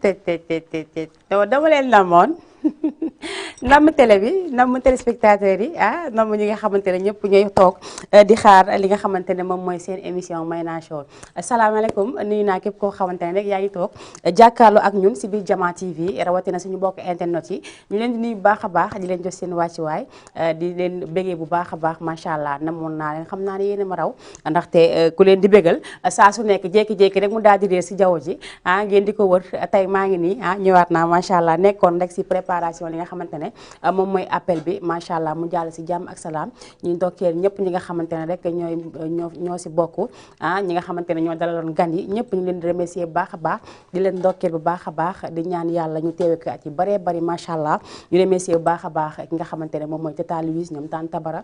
te dama leen namoon namm télé bi namm téléspectateurs yi namm ñi nga xamante ne ñëpp ñooy toog di xaar li nga xamante ne moom mooy seen émission Mayna Show. asalaamaaleykum nuyu naa képp koo xamante ne rek yaa ngi toog jàkkaarloo ak ñun si biir Jama TV rawatina suñu bokk internet yi ñu leen di nuyu bu baax a baax di leen jox seen wàccuwaay di leen bégee bu baax a baax macha allah namoon naa leen xam naa ne yéen a ma raw ndaxte ku leen di bégal saa su nekk jékki-jékki rek mu daal di réer si jaww ji ngeen di ko wër tey maa ngi nii ñëwaat naa macha allah nekkoon rek si préparation li nga xamante ne moom mooy appel bi macha allah mu jàll si jàmm ak salaam ñuy ndokkeel ñëpp ñi nga xamante ne rek ñoo si bokk ñi nga xamante ne ñoo dalaloon gan yi ñëpp ñu leen di remercier bu baax a baax di leen ndokkeel bu baax a baax di ñaan yàlla ñu teewe ko at yi baree bari macha allah ñu remercier bu baax a baax ki nga xamante ne moom mooy Tata Louise ñoom Tane Tabara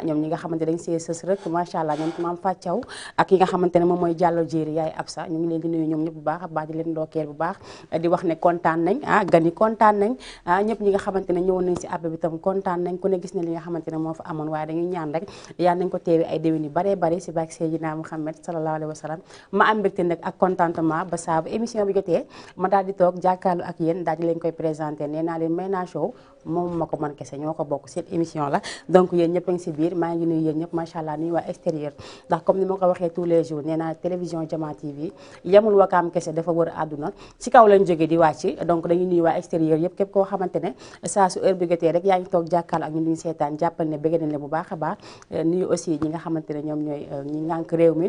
ñoom ñi nga xamante dañ see sës rek macha allah ñoom Maam Fathiaw ak ki nga xamante ne moom mooy Diallo Jéeri yaay Absa ñu ngi leen di nuyu ñoom ñëpp bu baax a baax di leen ndokkeel bu baax di wax ne kontaan nañ gan yi kontaan nañ ñëpp ñi nga xamante ne ñëwoon nañ si app bi tam kontaan nañ ku ne gis na li nga xamante ne moo fa amoon waaye dañuy ñaan rek yàlla nañ ko teewe ay déwén yu baree bari si barke Seydina Muhammad sallallahu alayhi wa sallam ma am mbégte nag ak contentement ba saa bu émission bi jotee ma daal di toog jàkkaarlu ak yéen daal di leen koy présenté nee naa leen Mayna Show moom ma ko man kese ñoo ko bokk seen émission la donc yéen ñëpp a ngi si biir maa ngi nuyu yéen ñëpp macha allah nuyu waa extérieur ndax comme ni ma ko waxee tous les jours nee naa télévision Jama TV yemul wakaam kese dafa wër àdduna si kaw lañ jógee di wàcc donc dañuy nuyu waa extérieur yëpp képp koo xamante ne saa su heure bi jotee rek yaa ngi toog jàkkaarlu ak ñu duñu seetaan jàppal ne bëgg nañ la bu baax a baax nuyu aussi ñi nga xamante ne ñoom ñooy ñi ngànk réew mi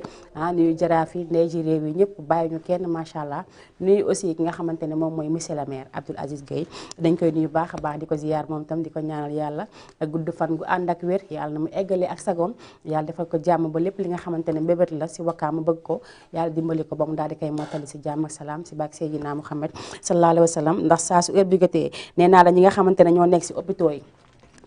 nuyu jaraaf yi ndey ji réew yi ñëpp bàyyi ñu kenn macha allah nuyu aussi ki nga xamante ne moom mooy monsieur le maire Abdoul Aziz Gueye dañ koy nuyu baax a baax di ko ziyaar moom tam di ko ñaanal yàlla gudd fan gu ànd ak wér yàlla na mu eggalee ak sagoom yàlla defal ko jàmm ba lépp li nga xamante ne mbébét la si wakkaa mu bëgg ko yàlla dimbali ko ba mu daal di koy mottali si jàmm ak salaam si baak Seydina Muhammad sallallahu alayhi wa sallam ndax saa su heure bi jotee nee naa la ñi nga xamante ne ñoo nekk si hôpitaux yi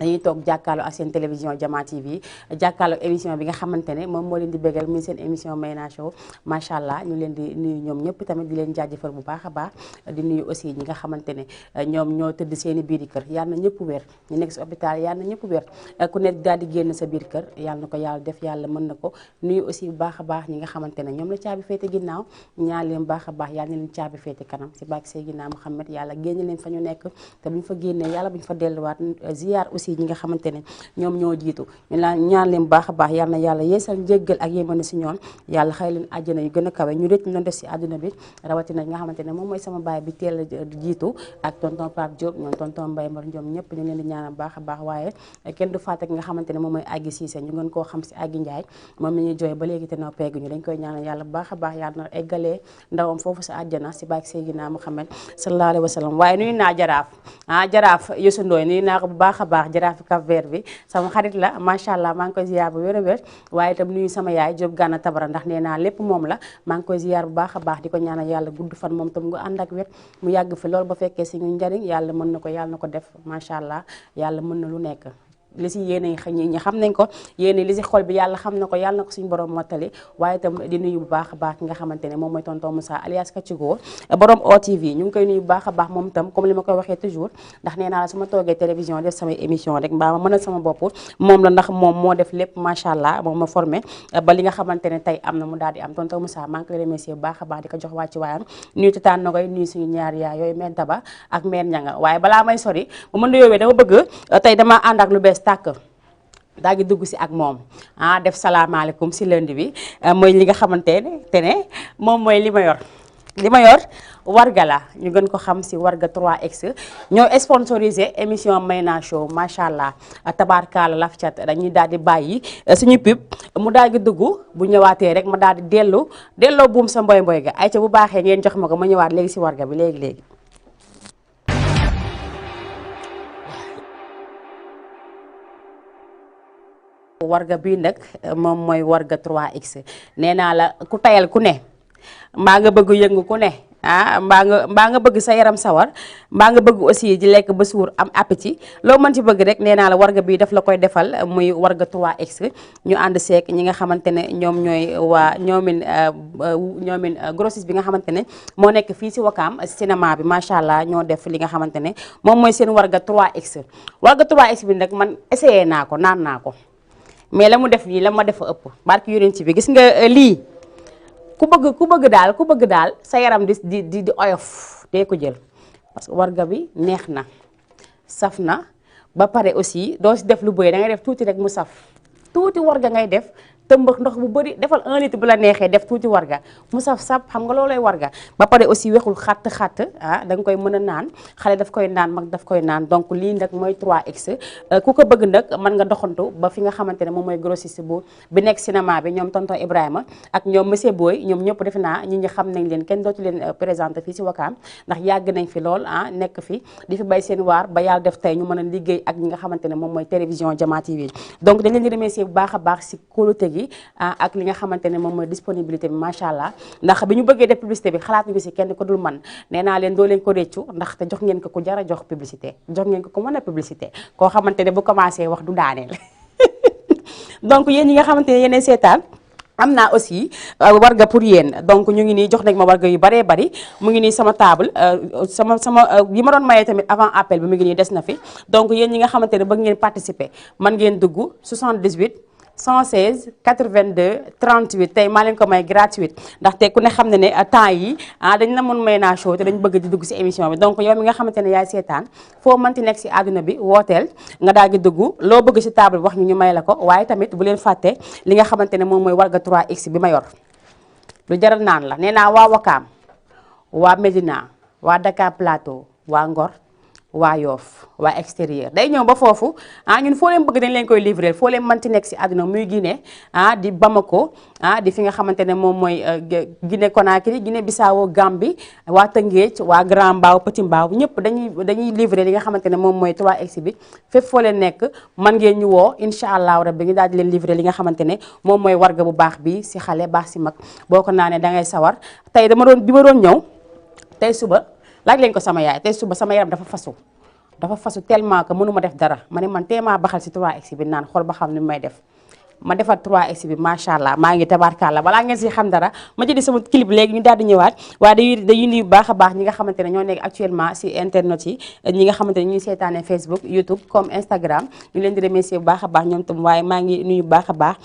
dañuy toog jàkkaarloo ak seen télévision Jama TV jàkkaarloo émission bi nga xamante ne moom moo leen di bégal muy seen émission Mayna Show macha allah ñu leen di nuyu ñoom ñëpp tamit di leen jaajëfal bu baax a baax di nuyu aussi ñi nga xamante ne ñoom ñoo tëdd seen i biiri kër yàlla na ñëpp wér ñu nekk si hôpital yàlla na ñëpp wér ku nekk daal di génn sa biir kër yàlla na ko yàlla def yàlla mën na ko nuyu aussi bu baax a baax ñi nga xamante ne ñoom la caabi féete ginnaaw ñaan leen baax a baax yàlla na leen caabi féete kanam si baak Seydina Muhammad yàlla génn leen fa ñu nekk te buñ fa génnee yàlla buñ fa delluwaat ziyaar aussi ñi nga xamante ne ñoom ñoo jiitu ñu la ñaan leen baax a baax yal na yàlla yeesal njéggal ak yémane si ñoom yàlla xëy leen àjjana yu gën a kawe ñu rëcc ñu doon def si àdduna bi rawatina nga xamante ne moom mooy sama baay bi teel a jiitu ak tonton Pape Diop ñoom tonton Mbaye Mbar ñoom ñëpp ñu leen di ñaanal baax a baax waaye kenn du fàtte nga xamante ne moom mooy Aggi Cissé ñu ngeen koo xam si Aggi Ndiaye moom la ñuy jooy ba léegi te noo pegguñu dañ koy ñaanal yàlla baax a baax yàlla na eggalee ndawam foofu sa àjjana si baak Seydina Muhammad sallallahu alayhi wa sallam waaye nuyu naa jaraaf Youssou Ndoye nuyu naa ko bu baax a baax jaraaf Cap Vert bi sama xarit la macha allah maa ngi koy ziyaar bu wér a wér waaye itam nuyu sama yaay Diop Gana Tabara ndax nee naa lépp moom la maa ngi koy ziyaar bu baax a baax di ko ñaanal yàlla gudd fan moom tam nga ànd ak wér mu yàgg fi loolu ba fekkee si ñu njariñ yàlla mën na ko def macha allah yàlla mën na lu nekk li si yéene ñi xam nañ ko yéene li si xol bi yàlla xam na ko yàlla na ko suñu borom mottali waaye itam di nuyu bu baax a baax ki nga xamante ne moom mooy tonton Moussa alias Kachigo borom OTV ñu ngi koy nuyu bu baax a baax moom itam comme li ma koy waxee toujours ndax nee naa la su ma toogee télévision def samay émission rek mbaa ma mënal sama bopp moom la ndax moom moo def lépp macha allah moom ma formé ba li nga xamante ne tey am na mu daal di am tonton Moussa maa ngi koy remercier bu baax a baax di ko jox wàcc waayam nuyu titaan na koy nuyu suñu ñaar yaay yooyu meen Taba ak meen Ñanga waaye balaa may sori bu ma nuyoowee dama bëgg tey dama ànd ak lu bees tàkk daa ngi dugg si ak moom def salaamaaleykum si lundi bi mooy li nga xamante ne moom mooy li ma yor warga la ñu gën ko xam si warga 3X ñoo sponsorisé émission Mayna Show macha allah tabaarkaala laf cat dañuy daal di bàyyi suñu pub mu daal di dugg bu ñëwaatee rek ma daal di delloo buum sa mboy mboy ga ay ca bu baaxee ngeen jox ma ko ma ñëwaat léegi si warga bi léegi warga bii nag moom mooy warga 3X nee naa la ku tayal ku ne mbaa nga bëgg yëngu ku ne mbaa nga bëgg sa yaram sawar mbaa nga bëgg aussi di lekk ba suur am appétit loo mën ci bëgg rek nee naa la warga bii daf la koy defal muy warga 3X ñu ànd seek ñi nga xamante ne ñoom ñooy waa ñoomin grossiste bi nga xamante ne moo nekk fii si Wakaam cinéma bi macha allah ñoo def li nga xamante ne moom mooy seen warga 3X warga 3X bi nag man essayé naa ko naan naa ko mais la mu def lii la ma def ëpp barki yonent bi gis nga lii ku bëgg daal sa yaram di oyof dee ko jël parce que warga bi neex na saf na ba pare aussi doo si def lu bëri da ngay def tuuti rek mu saf tuuti warga ngay def tëmbax ndox bu bëri defal 1 litre bu la neexee def tuuti warga mu saf sap xam nga loolay warga ba pare aussi wexul xatt ah da nga koy mën a naan xale daf koy naan mag daf koy naan donc lii nag mooy 3X ku ko bëgg nag mën nga doxantu ba fi nga xamante ne moom mooy grossiste bi nekk cinéma bi ñoom tonton Ibrahima ak ñoom monsieur Boy ñoom ñëpp defe naa ñi xam nañ leen kenn dootu leen présenté fii si Wakaam ndax yàgg nañ fi lool ah nekk fi di fi bay seen waar ba yàlla def tey ñu mën a liggéey ak ñi nga xamante ne moom mooy télévision Jama TV donc dañ leen di remercier bu baax a baax si kóolute gi ak li nga xamante ne moom mooy disponibilité bi macha allah ndax bi ñu bëggee def publicité bi xalaat ñu si kenn ko dul man nee naa leen doo leen ko réccu ndax te jox ngeen ko ku jara jox publicité jox ngeen ko ku mën a publicité koo xamante ne bu commencé wax du daaneel donc yéen ñi nga xamante ne yéenay seetaan am naa aussi warga pour yéen donc ñu ngi nii jox nañ ma warga yu baree bari mu ngi nii sama table sama yi ma doon mayee tamit avant appel bi mu ngi nii des na fi donc yéen ñi nga xamante ne bëgg ngeen participer man ngeen dugg 78 116 82 38 tey maa leen ko may gratuite ndaxte ku ne xam ne ne temps yi dañ la mën may naa show te dañ bëgg di dugg si émission bi donc yow mi nga xamante ne yaay seetaan foo mënti nekk si àdduna bi wooteel nga daal di dugg loo bëgg si table wax ñu may la ko waaye tamit bu leen fàtte li nga xamante ne moom mooy warga 3X bi ma yor lu jaral naan la nee naa waa Wakaam waa Médina waa Dakar Plateau waa Ngor waa Yoff waa extérieur day ñëw ba foofu ñun foo leen bëgg dañ leen koy livrer foo leen mënti nekk si àdduna muy Guinée di Bamako di fi nga xamante ne moom mooy Guinée Conakry Guinée Bissau Gambie waa Tëngéej waa Grand Mbao Petit Mbao ñëpp dañuy livrer li nga xamante ne moom mooy 3X bi fépp foo leen nekk mën ngeen ñu woo incha allahu rabbi ñu daal di leen livrer li nga xamante ne moom mooy warga bu baax bi si xale baax si mag boo ko naanee da ngay sawar tey bi ma doon ñëw tey suba laaj leen ko sama yaay tey suba sama yaram dafa fasu tellement que mënuma def dara ma ne man teemaa baxal si 3X bi naan xool ba xam ni may def ma defar 3X bi macha allah maa ngi tabaarkalla balaa ngeen si xam dara ma jëli sama clip léegi ñu daal di ñëwaat waaye dañuy nuyu bu baax a baax ñi nga xamante ne ñoo nekk actuellement si internet yi ñi nga xamante ne ñuy seetaane Facebook YouTube comme Instagram ñu leen di remercier bu baax a baax ñoom tam waaye maa ngi nuyu bu baax a baax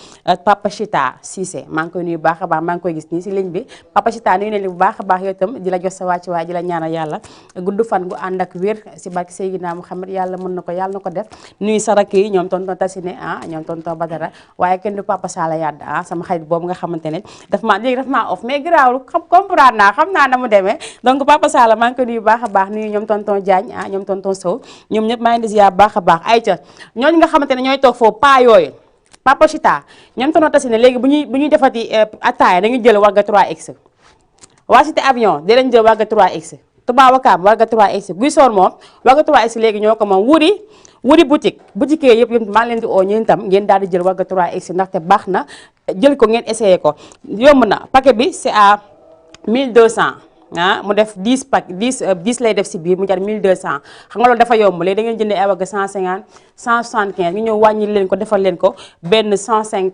Papa Chita Cissé maa ngi koy nuyu bu baax a baax maa ngi koy gis nii si ligne bi Papa Chita nuyu ne li bu baax a baax yow tam di la jox sa wàcc waaye di la ñaanal yàlla gudd fan gu ànd ak wér si barke Seydina Muhammad yàlla mën na ko yàlla na ko def nuyu sa rakk yi ñoom tonton Tassine ñoom tonton Badara waaye kenn du Papa Sala Yadd sama xarit boobu nga xamante ne daf maa off mais garaawul comprendre naa xam naa na mu demee donc Papa Sala maa ngi ko nuyu baax a baax nuyu ñoom tonton Diagne ñoom tonton Sow ñoom ñëpp maa ngi di ziar baax a baax ayca ñooñu nga xamante ne ñooy toog foofu paa yooyu Papa Chita ñoom tonton Tassine léegi bu ñuy defati ataaya dañuy jël warga 3X waa cité avion dinañ jël warga 3X Touba Wakaam warga 3X Guy Soor moom warga 3X léegi ñoo ko moom wuri boutique yëpp maa ngi leen di oo ñeen tam ngeen daal di jël warga 3X ndaxte baax na jël ko ngeen essayé ko yomb na paquet bi c'est à 1200 mu def 10 pack 10 lay def si biir mu jar 1200 xam nga loolu dafa yomb léegi da ngeen jëndee ay warga 150 175 ñu ñëw wàññi leen ko defal leen ko benn 105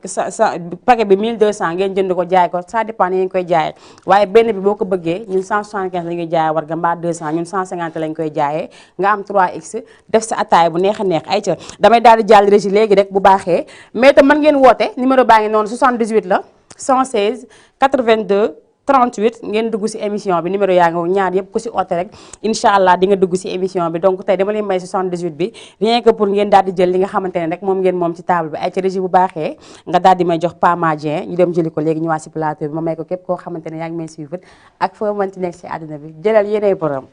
paquet bi 1200 ngeen jënd ko jaay ko ça dépend ni ngeen koy jaayee waaye benn bi boo ko bëggee ñun 175 la ñuy jaayee warga mbaa 200 ñun 150 lañ koy jaayee nga am 3X def sa ataay bu neex a neex ay ca damay daal di jàll régi léegi rek bu baaxee mais tam mën ngeen woote numéro baa ngi noonu 78 la 116 82 38 ngeen dugg ci émission bi numéro yaa ngi ñaar yëpp ku ci oote rek incha allah di nga dugg ci émission bi donc tey dama leen may 78 bi rien que pour ngeen daal di jël li nga xamante ne rek moom ngeen moom ci table bi ay ci régie bu baaxee nga daal di may jox Pamadien ñu dem jëli ko léegi ñëwaat ci plateau bi ma may ko képp koo xamante ne yaa ngi may suivre ak foo mënti nekk ci àdduna bi jëlal yéenay borom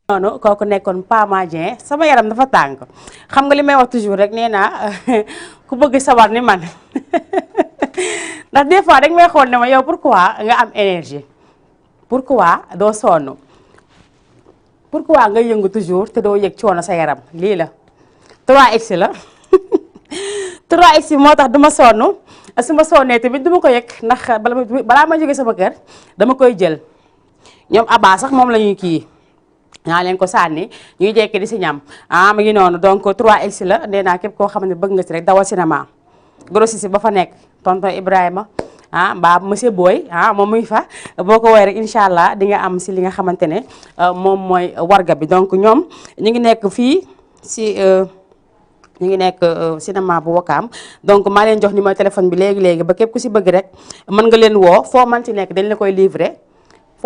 noonu kooku nekkoon Pamadien sama yaram dafa tàng xam nga li may wax toujours rek nee naa ku bëgg sawar ni man ndax des fois dañ may xool ne ma yow pourquoi nga am énergie pourquoi doo sonn pourquoi nga yëngu toujours te doo yëg coono sa yaram lii la 3X la 3X moo tax duma sonn su ma sonnee tamit duma ko yëg ndax balaa ma jógee sama kër dama koy jël ñoom Abba sax moom la ñuy kii naa leen ko sànni ñuy jekki di si ñam mu ngi noonu donc 3X la nee naa képp koo xam ne bëgg nga si rek dawal cinéma grossiste ba fa nekk tonton Ibrahima mbaa monsieur Boy moom muy fa boo ko woowee rek incha allah di nga am si li nga xamante ne moom mooy warga bi donc ñoom ñu ngi nekk fii si ñu ngi nekk cinéma bu Wakaam donc maa leen jox numéro téléphone bi léegi ba képp ku si bëgg rek mën nga leen woo foo mën ci nekk dañ la koy livrer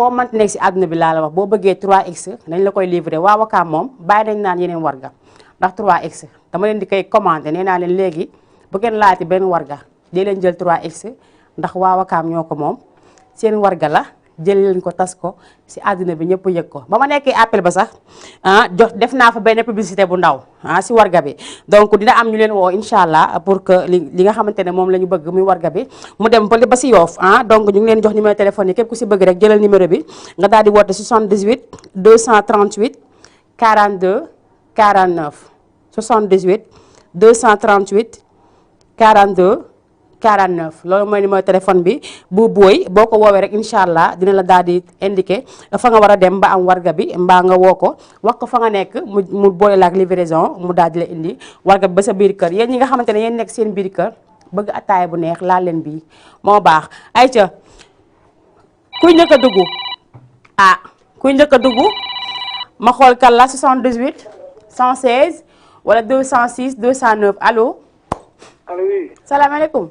foo mënti nekk si àdduna bi laa la wax boo bëggee 3x dañ la koy livrer waa Wakaam moom bàyyi nañ naan yeneen warga ndax 3x dama leen di koy commandé nee naa leen léegi bu ngeen laati benn warga dee leen jël 3x ndax waa Wakaam ñoo ko moom seen warga la jël leen ko tas ko si àdduna bi ñëpp yëg ko ba ma nekkee appel ba sax jox def naa fa benn publicité bu ndaw si warga bi donc dina am ñu leen woo incha allah pour que li nga xamante ne moom la ñu bëgg muy warga bi mu dem ba si Yoff donc ñu ngi leen jox numéro téléphone yi képp ku si bëgg rek jëlal numéro bi nga daal di woote 78 238 42 49 78 238 42 49 loolu mooy numéro téléphone bi bu booy boo ko woowee rek incha allah dina la daal di indiqué fa nga war a dem ba am warga bi mbaa nga woo ko wax ko fa nga nekk mu boole la ak livraison mu daal di la indi warga bi ba sa biir kër yéen ñi nga xamante ne yéen nekk seen biir kër bëgg ataaya bu neex laal leen bii moo baax. ayca kuy njëkk a dugg kuy njëkk a dugg ma xool kan la 78 116 wala 206 209 allo. allo oui. salaamaaleykum.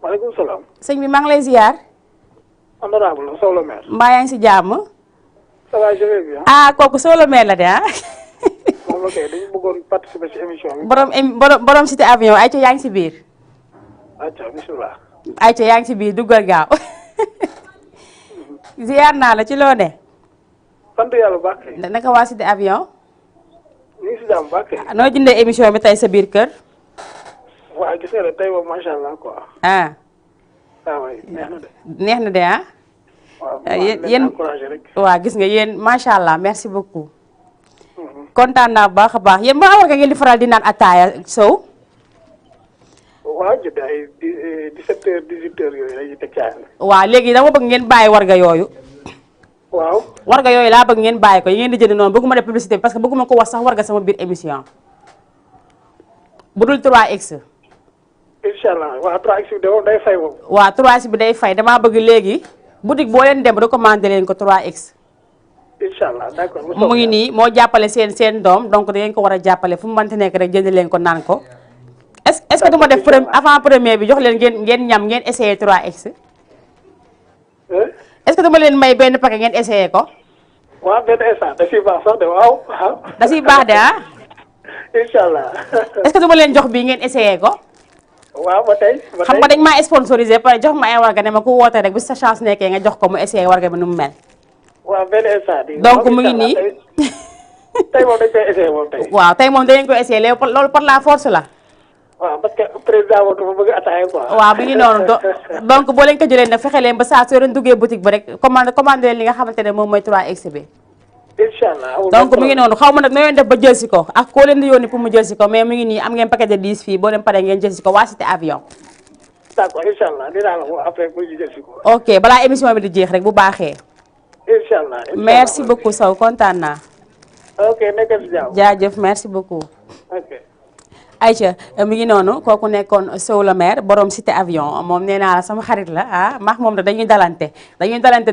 maaleykum salaam. sëñ bi maa ngi lay ziar. honorable Sow le maire. mbaa yaa ngi si jàmm. ça va je vais bien. kooku Sow le maire la de moom la kay dañu bëggoon participer ci émission bi. borom cité avion ayca yaa ngi si biir. ayca bisimilah. ayca yaa ngi si biir duggal gaaw. ziar naa la ci loo ne. sant yàlla bu baax kay. naka waa cité avion. ñu ngi si jàmm bu baax kay. noo jëndee émission bi tey sa biir kër. waaw gis nga de tey moom macha allah quoi. waaw neex na de. neex na de waaw yéen encouragé rek. waaw gis nga yéen macha allah merci beaucoup. kontaan naa bu baax a baax yéen maa war nga ngeen di faral di naan ataaya Sow. waaw jot ay 17h 18h yooyu dañuy teg caay. waaw léegi dama bëgg ngeen bàyyi warga yooyu. waaw. warga yooyu laa bëgg ngeen bàyyi ko yi ngeen di jënd noonu bëgguma def publicité parce que bëgguma ko wax sax warga sama biir émission. bu dul 3x. incha allah waaw 3x bi de moom day fay moom. waaw 3x bi day fay damaa bëgg léegi boutique boo leen dem recommandé leen ko 3x. incha allah d'accord. mu ngi nii moo jàppale seen doom donc da ngeen ko war a jàppale fu mu mënti nekk rek jënd leen ko naan ko. est-ce que duma def avant premier bi jox leen ngeen ñam ngeen essayé 3x. est-ce que dama leen may benn paquet ngeen essayé ko. waaw benn instant da ciy baax sax de waaw. da ciy baax de incha allah. est-ce que dama leen jox bii ngeen essayé ko. waaw ba tey xam nga dañ maa sponsorisé pare jox ma ay warga ne ma ku woote rek bi sa chance nekkee nga jox ko mu essayé warga bi nu mu mel. waaw benn instant bi. donc mu ngi nii. tey moom dañ koy essayé moom tey. waaw tey moom dañ koy essayé loolu par la force la. waaw parce que président moom dafa bëgg ataaya quoi. waaw mi ngi noonu donc boo leen ko jëlee nag fexe leen ba saa soo leen duggee boutique ba rek commandé leen li nga xamante ne moom mooy 3x bi. incha allah donc mi ngi noonu xaw ma nag noo leen def ba jël si ko ak koo leen di yónni pour mu jël si ko mais mi ngi nii am ngeen paquet de 10 fii boo leen paree ngeen jël si ko waa cité avion. d'accord incha allah dinaa la woo après pour ñu jël si ko. ok balaa émission bi di jeex rek bu baaxee. incha allah merci beaucoup Sow kontaan naa. ok nekkal si jàmm. jaajëf merci beaucoup. ok. Aïcha mi ngi noonu kooku nekkoon Sow le maire borom cité avion moom nee naa la sama xarit la maax moom dañuy dalante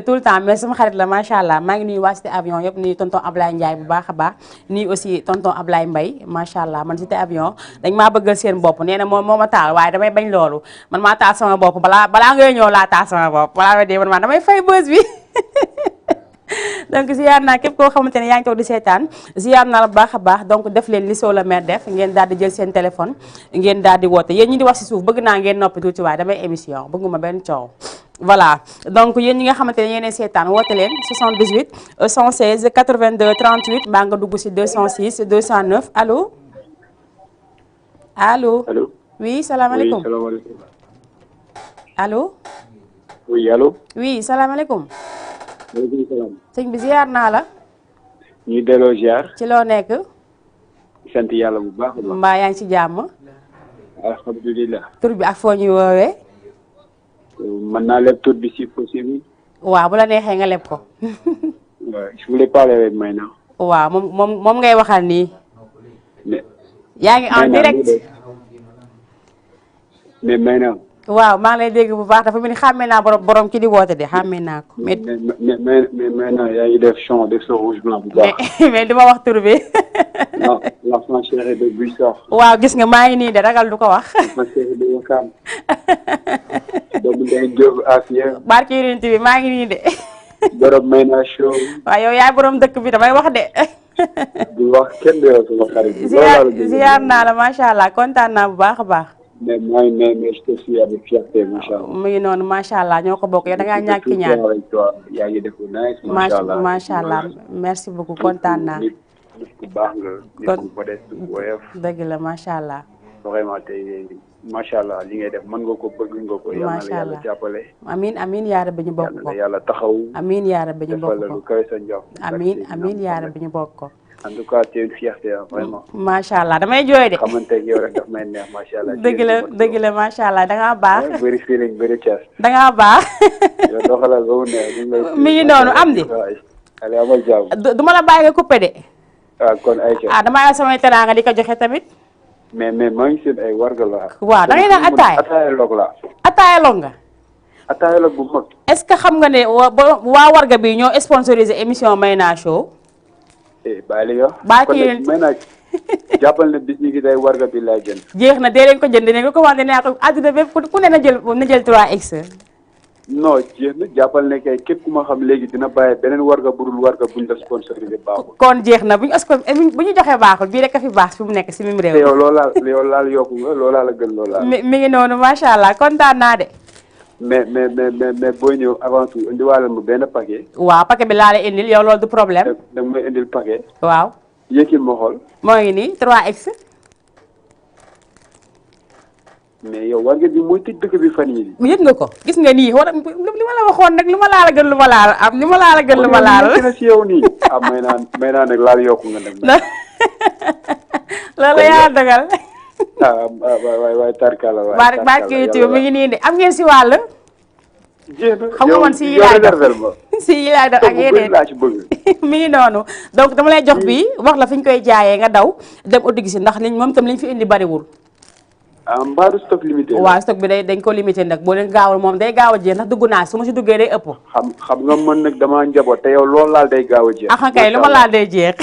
tout le temps mais sama xarit la macha allah maa ngi nuyu waa cité avion yëpp nuyu tonton Ablaye Ndiaye bu baax a baax nuyu aussi tonton Ablaye Mbaye macha allah man cité avion dañ maa bëggal seen bopp nee na moom moo ma taal waaye damay bañ loolu man maa taal sama bopp balaa ngay ñëw laa taal sama bopp balaa nga dee man damay fay bës bi. donc ziar naa képp koo xamante ne yaa ngi toog di seetaan ziar naa la baax a baax donc def leen li Sow le maire def ngeen daal di jël seen téléphone ngeen daal di woote yéen ñi di wax si suuf bëgg naa ngeen noppi tuuti waaye damay émission bëgguma benn coow. voilà donc yéen ñi nga xamante ne yéenay seetaan woote leen 78 116 82 38 mbaa nga dugg si 206 209 allo. allo. allo. oui salaamaaleykum. oui salaamaaleykum. allo. oui allo. oui salaamaaleykum. maaleykum salaam. sëñ bi ziar naa la. ñuy delloo ziar. ci loo nekk. sant yàlla bu baax a baax. mbaa yaa ngi ci jàmm. alhamdulilah. tur bi ak foo ñuy woowee. mën naa leb tur bi si possible. waaw bu la neexee nga leb ko. waaw je voulais parler avec Mayna. waaw moom ngay waxal nii. mais. yaa ngi en direct. mais Mayna. waaw maa ngi lay dégg bu baax dafa mel ni xàmmee naa borom ki di woote de xàmmee naa ko. mais Mayna yaa ngi def son def sa rouge blanc bu baax. mais du ma wax tur bi. non l'enfant chéri de Buissor. waaw gis nga maa ngi nii de ragal du ko wax. l'enfant chéri de Wakam. doomu ndey Diop Afia. barke Yonent bi maa ngi nii de. borom Mayna show. waaw yow yaay borom dëkk bi damay wax de. di wax kenn du yow sama xarit bi. ziar naa la macha allah kontaan naa bu baax a baax. mais mooy mais je suis avec fierté macha allah. mu ngi noonu macha allah ñoo ko bokk yow da ngaa ñàkk ñaan. yaa ngi def nice macha allah macha allah merci beaucoup kontaan naa. nit ku baax nga. nit ku modeste ku woyof. dëgg la macha allah. vraiment tey macha allah li ngay def mën nga ko bëgg nga ko. macha yàlla allah jàppale. amiin amiin yaa rabbi ñu bokk ko. yàlla taxaw. amiin yaa rabbi ñu bokk defal la ko. lu kawe sa njort. amiin yaa rabbi ñu bokk ko. en tout cas c'est une fierté vraiment. macha allah damay jooy de. xamante ak yow rek daf may neex macha allah. dëgg la macha allah da ngaa baax. bëri feeling bëri caas. da ngaa baax. yow doxalal ba mu neex. mi ngi noonu am di. allez amal jàmm. du ma la bàyyi nga coupé de. ah kon ayca. damaa yor samay teraanga di ko joxe tamit. mais maa ngi seen ay warga la. waaw da ngay naan ataaya. ataaya log la. ataaya log nga. ataaya log bu mag. est-ce que xam nga ne waa warga bi ñoo sponsorisé émission Mayna show. bàyyi li nga wax. baa kon kii nag may naa jàppal ne bis ñi ngi day warga bi lay jënd. jeex na dee leen ko jënd ne ko commandé naa ko àdduna bépp ku ne na jël 3X. non jeex na jàppal ne kay képp ku ma xam léegi dina bàyyi beneen warga budul warga buñ la sponsorisé baaxul. kon jeex na bu ñu joxee baaxul bii rek a fi baax fi mu nekk si mim réew. te yow loolaal yokku nga loolaa la gën loolaa. mi ngi noonu macha allah kontaan naa de. mais booy ñëw avant tout indiwaale ma benn paquet. waaw paquet bi laa la indil yow loolu du problème. da nga may indil paquet. waaw. yëkkil ma xool. moo ngi nii 3X. mais yow war nga bi mooy tëj dëkk bi fan yii. yëg nga ko gis nga nii war li ma la waxoon nag lu ma laal gën lu ma laal am li ma laal gën lu ma laal. kon yow si yow nii. may naa nag laal yokku nga nag. loolu yaa dogal. waay tarkala waay. barke YouTube mi ngi nii de am ngeen si wàll. xam nga man si yi laay dox si yi laay dox ak yeneen laa ci bëgg. mi ngi noonu donc dama lay jox bi wax la fi ñu koy jaayee nga daw dem uti si ndax liñ moom tam liñ fi indi bariwul. mbaaru stock limité. waaw stock bi dañ ko limité nag boo leen gaawal moom day gaaw a jeex ndax dugg naa su ma si duggee day ëpp. xam nga man nag damaa njaboot te yow loolu laal day gaaw a jeex. kay lu ma laal day jeex.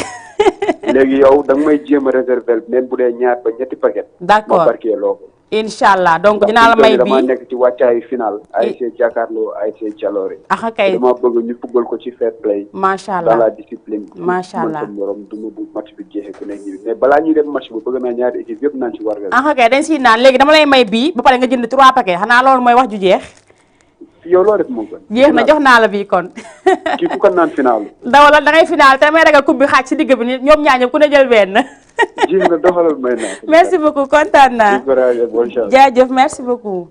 léegi yow da nga may jéem a réserver même bu dee ñaar ba ñetti paquet. d'accord ma barkee loo ko. incha allah donc dinaa la may dama bii nekk ci wàccaayu final. ASC Jakaarlo ASC Jaloore. kay dama bëgg ñu fuggal ko ci fair play. macha allah dans la discipline. macha allah man morom du ma bu match bi jeexee ku nekk mais balaa ñuy dem match bi bëgg naa ñaari équipe yëpp naan ci war nga. kay dañ siy naan léegi dama lay may bii ba pare nga jënd 3 paquets xanaa loolu mooy wax ju jeex. yow loo def moom kon. jeex na jox naa la bii kon. kii ku ko naan final. dawala da ngay final te may ragal coupe bi xaaj si digg bi ñoom ñaar ñëpp ku ne jël benn. jéem na doxalal may naa. merci beaucoup kontaan naa. jaajëf merci beaucoup.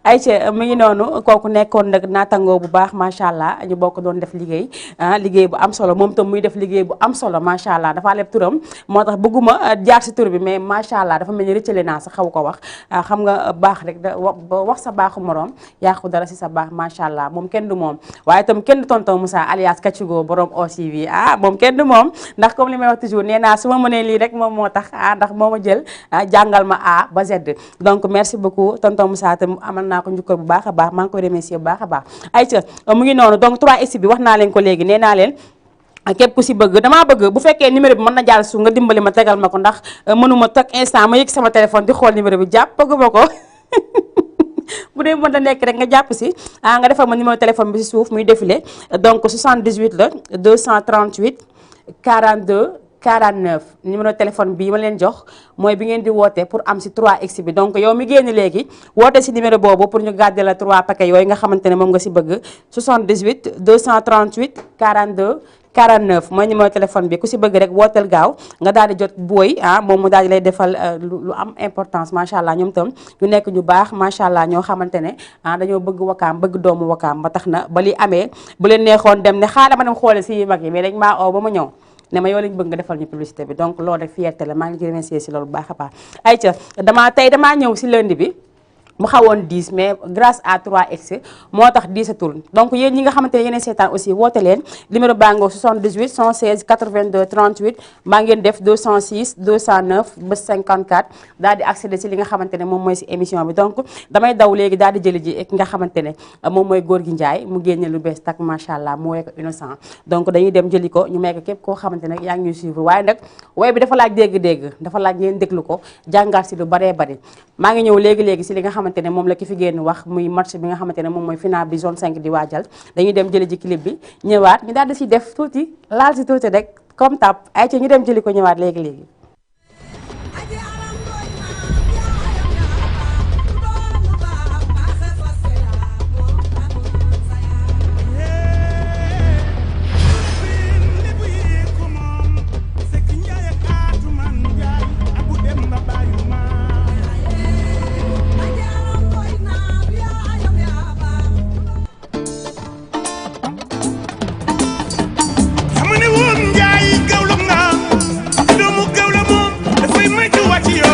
Aïcha mi ngi noonu kooku nekkoon nag naatangoo bu baax macha allah ñu bokk doon def liggéey liggéey bu am solo moom tam muy def liggéey bu am solo macha allah dafa leb turam moo tax bëgguma jaar si tur bi mais macha allah dafa mel ni rëccale naa sa xaw ko wax xam nga baax rek da wax sa baaxu morom yàqu dara si sa baax macha allah moom kenn du moom waaye itam kenn du tonton Moussa alias Kachigo borom OCV moom kenn du moom ndax comme li may wax toujours nee naa su ma mënee lii rek moom moo tax ndax moo ma jël jàngal ma A ba Z donc merci beaucoup tonton Moussa tam amal naa ko njukkal bu baax a baax maa ngi koy remercier bu baax a baax ayca mu ngi noonu donc 3X bi wax naa leen ko léegi nee naa leen képp ku si bëgg damaa bëgg bu fekkee numéro bi mën na jàll su nga dimbali ma tegal ma ko ndax mënuma toog instant ma yëg sama téléphone di xool numéro bi jàppaguma ko bu dee mën na nekk rek nga jàpp si nga defal ma numéro téléphone bi si suuf muy défilé donc 78 la 238 42 49 numéro téléphone bii ma leen jox mooy bi ngeen di woote pour am si 3X bi donc yow mi génn léegi woote si numéro boobu pour ñu gàdde la 3 paquets yooyu nga xamante ne moom nga si bëgg 78 238 42 49 mooy numéro téléphone bi ku si bëgg rek wooteel gaaw nga daal di jot booy moom mu daal di lay defal lu am importance macha allah ñoom tam ñu nekk ñu baax macha allah ñoo xamante ne dañoo bëgg wakaam bëgg doomu wakaam ba tax na ba li amee bu leen neexoon dem ne xaaral ma dem xoole si mag yi mais dañ maa oo ba ma ñëw ne ma yow lañ bëgg nga defal ñu publicité bi donc loolu rek fierté la maa ngi ci remercier si loolu bu baax a baax ayca damaa ñëw si lundi bi mu xawoon 10 mais grâce à 3X moo tax 10atul donc yéen ñi nga xamante ne yéen seetaan aussi woote leen numéro bango 78 116 82 38 maa ngeen def 206 209 ba 54 daal di accéder si li nga xamante ne moom mooy si émission bi donc damay daw léegi daal di jëli ji ki nga xamante ne moom mooy Gorgui Ndiaye mu génne lu bees tak macha allah mu woy ko innocent donc dañuy dem jëli ko ñu may ko képp koo xamante ne yaa ngi ñuy suivre waaye nag woy bi dafa laaj dégg-dégg dafa laaj ngeen déglu ko jàngaat si lu baree bari maa ngi ñëw léegi-léegi si li nga xamante ne moom la ki fi génn wax muy match bi nga xamante ne moom mooy final bi zone 5 di waajal dañuy dem jëli ji clip bi ñëwaat ñu daal di si def tuuti laal si tuuti rek comme tap ay ci ñu dem jëli ko ñëwaat léegi-léegi. What you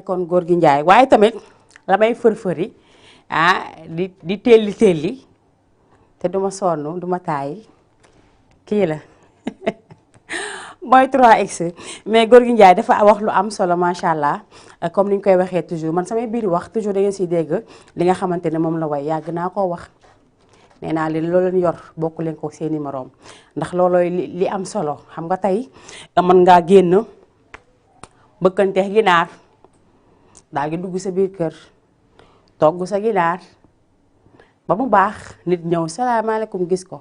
nekkoon góor gi Njaay waaye tamit la may fër-fëri di telli te duma sonn duma tàyyi kii la mooy 3X mais góor gi Njaay dafa wax lu am solo macha allah comme ni ñu koy waxee toujours man samay biir wax toujours da ngeen siy dégg li nga xamante ne moom la way yàgg naa koo wax nee naa leen loolu leen yor bokk leen ko seeni moroom ndax loolooy li am solo xam nga tey mën ngaa génn bëkkanteex ginaar daal di dugg sa biir kër togg sa ginaar ba mu baax nit ñëw salaamaaleykum gis ko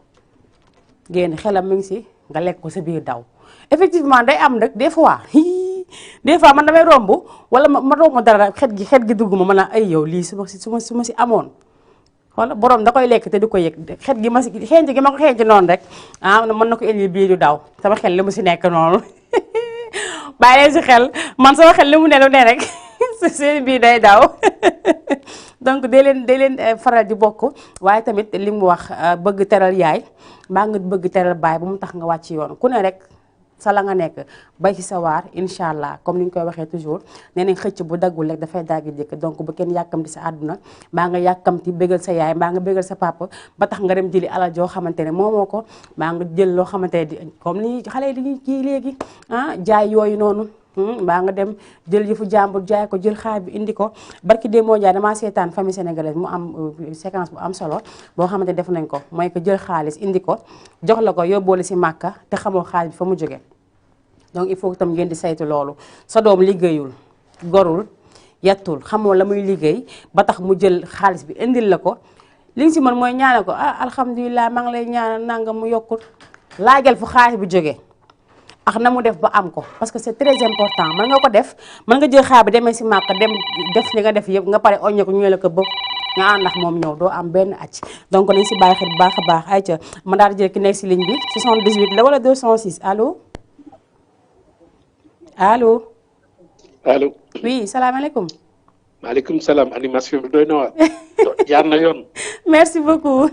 génn xelam mi ngi si nga lekk ko sa biir daw effectivement day am nag des fois man damay romb wala ma romb dara xet gi dugg ma mën a ay yow lii su ma si amoon wala borom da koy lekk te du ko yëg xet gi ma si xeeñ gi ma ko xeeñ noonu rek mën na ko indi biir du daw sama xel li mu si nekk noonu bàyyi leen si xel man sama xel li mu ne lu ne rek seen biir day daw donc day leen faral di bokk waaye tamit li mu wax bëgg teral yaay mbaa nga bëgg teral baay ba mu tax nga wàcc yoon ku ne rek sa la nga nekk bay ci sa waar incha allah comme ni ñu koy waxee toujours nee nañ xëcc bu daggul rek dafay daggi jëkk donc bu kenn yàkkamti sa àdduna mbaa nga yàkkamti bégal sa yaay mbaa nga bégal sa papa ba tax nga dem jëli alal joo xamante ne moomoo ko mbaa nga jël loo xamante ne di comme ni xale yi dañuy kii léegi jaay yooyu noonu mbaa nga dem jël yëfu jàmbur jaay ko jël xaar bi indi ko barki dee moo jaay damaa seetaan famille sénégalaise mu am séquence bu am solo boo xamante ne def nañ ko mooy ko jël xaalis indi ko jox la ko yóbboole si màkka te xamoo xaalis bi fa mu jóge donc il faut tam ngeen di saytu loolu sa doom liggéeyul gorul yettul xamoo la muy liggéey ba tax mu jël xaalis bi indil la ko li nga si mën mooy ñaanal ko alhamdulilah maa ngi lay ñaanal nanga mu yokkul laajal fu xaalis bi jóge ak na mu def ba am ko parce que c'est très important mën nga ko def mën nga jël xaar bi demee si màkk dem def li nga def yëpp nga pare oññe ko ñu la ko bëgg nga ànd ak moom ñëw doo am benn acc donc nañ si bàyyi xel bu baax a baax ayca ma daal di jël ki nekk si ligne bi 78 la wala 206 allo allo. allo. oui salaamaaleykum. maaleykum salaam animation bi doy na waar. jaar na yoon. merci beaucoup.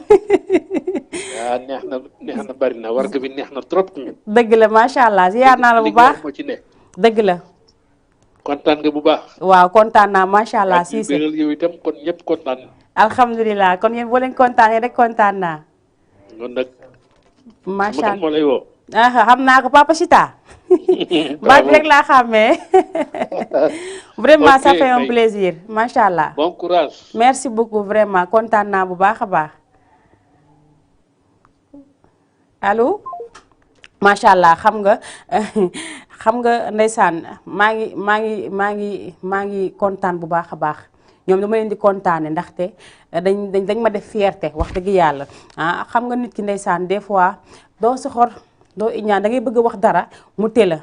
neex na bari na warga bi neex na trop. dëgg la macha allah ziar naa la bu baax moo ci ne. dëgg la. kontaan nga bu baax. waaw kontaan naa macha allah. si si yow itam kon ñëpp kontaan. alhamdulilah kon yéen boo leen kontaanee rek kontaan naa. kon nag. macha allah moo lay woo. xam naa ko Papa Chita. baat bi rek laa xàmmee. vraiment ça fait un plaisir macha allah. bon courage. merci beaucoup vraiment kontaan naa bu baax a baax. allo. macha allah xam nga ndeysaan maa ngi kontaan bu baax a baax ñoom dama leen di kontaane ndaxte dañ ma def fierté wax dëgg yàlla xam nga nit ki ndeysaan des fois doo soxor doo iñaan da ngay bëgg a wax dara mu tëla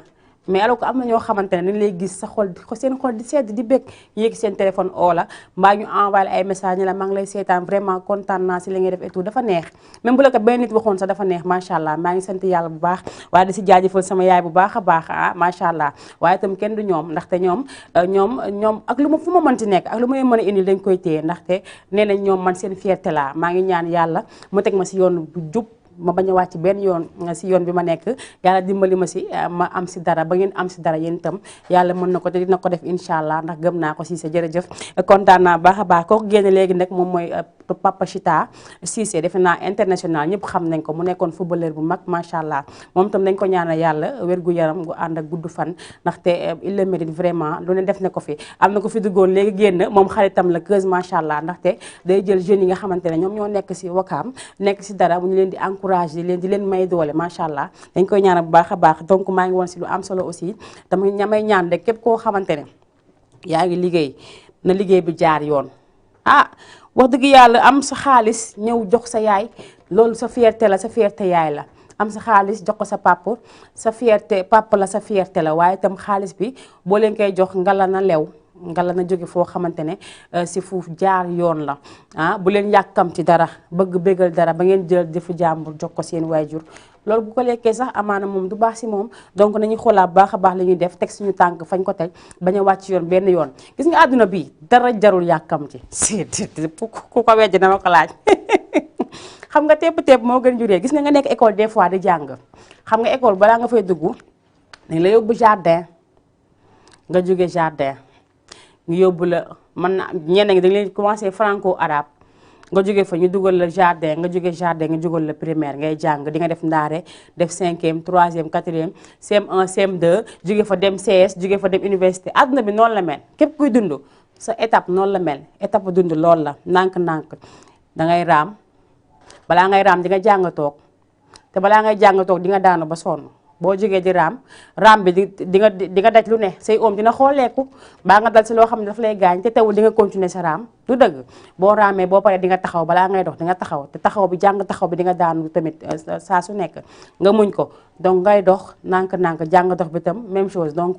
mais alors que am na ñoo xamante ne dañ lay gis sa xol seen xol di sedd di bëgg yéegi seen téléphone oola mbaa ñu envoyé ay message ni la maa ngi lay seetaan vraiment kontaan naa si li ngay def et tout dafa neex même bu la ko benn nit waxoon sax dafa neex macha allah maa ngi sant yàlla bu baax waaye di si jaajëfal sama yaay bu baax a baax macha allah waaye itam kenn du ñoom ndaxte ñoom ak lu ma fu ma mënti nekk ak lu ma leen mën a indil dañ koy téye ndaxte nee nañ ñoom man seen fierté laa maa ngi ñaan yàlla mu teg ma si yoon bu jub ma bañ a wàcc benn yoon si yoon bi ma nekk yàlla dimbali ma si ma am si dara ba ngeen am si dara yéen itam yàlla mën na ko te dina ko def incha allah ndax gëm naa ko Cissé jërëjëf kontaan naa baax a baax kooku génne léegi nag moom mooy Papa Chita Cissé defe naa international ñëpp xam nañ ko mu nekkoon footballeur bu mag macha allah moom itam dañ ko ñaanal yàlla wérgu yaram gu ànd ak gudd fan ndaxte il le mérite vraiment lu ne def na ko fi am na ko fi duggoon léegi génn moom xaritam la keuse macha allah ndaxte day jël jeunes yi nga xamante ne ñoom ñoo nekk si Wakaam nekk si dara mu ñu leen di encouragé di leen may doole macha allah dañ koy ñaanal bu baax a baax donc maa ngi woon si lu am solo aussi tamit ñamay ñaan rek képp koo xamante ne yaa ngi liggéey na liggéey bi jaar yoon wax dëgg yàlla am sa xaalis ñëw jox sa yaay loolu sa fierté la sa fierté yaay la am sa xaalis jox ko sa papa sa fierté papa la sa fierté la waaye itam xaalis bi boo leen koy jox ngala na lew ngala na jóge foo xamante ne si fuuf jaar yoon la bu leen yàkkam ci dara bëgg bégal dara ba ngeen jël defu jàmbur jox ko seen waajur loolu bu ko lekkee sax amaana moom du baax si moom donc nañu xoolaat baax a baax la ñuy def teg suñu tànk fañ ko teg bañ a wàcc yoon benn yoon gis nga àdduna bi dara jarul yàkkam ci ku ko wejj dama ko laaj xam nga tepp moo gën juree gis nga nekk école des fois di jàng xam nga école balaa nga fay dugg dañ la yóbbu jardin nga jóge jardin ñu yóbbu la mën na ñenn ñi dañ leen commencé franco arabe nga jóge fa ñu dugal la jardin nga jóge jardin nga jógal la primaire ngay jàng di nga def ndaare def 5e 3e 4e CM1 CM2 jóge fa dem CS jóge fa dem université àdduna bi noonu la mel képp kuy dund sa étape noonu la mel étape dund loolu la ndànk-ndànk da ngay raam balaa ngay raam di nga jàng toog te balaa ngay jàng toog di nga daanu ba sonn boo jógee di raam bi di nga daj lu ne say oom dina xooleeku baa nga dal si loo xam ne daf lay gaañ te teewul di nga continuer sa raam du dëgg boo raamee boo paree di nga taxaw balaa ngay dox di nga taxaw te taxaw bi jàng taxaw bi di nga daanu tamit saa su nekk nga muñ ko donc ngay dox nànk-nànk jàng dox bi tam même chose donc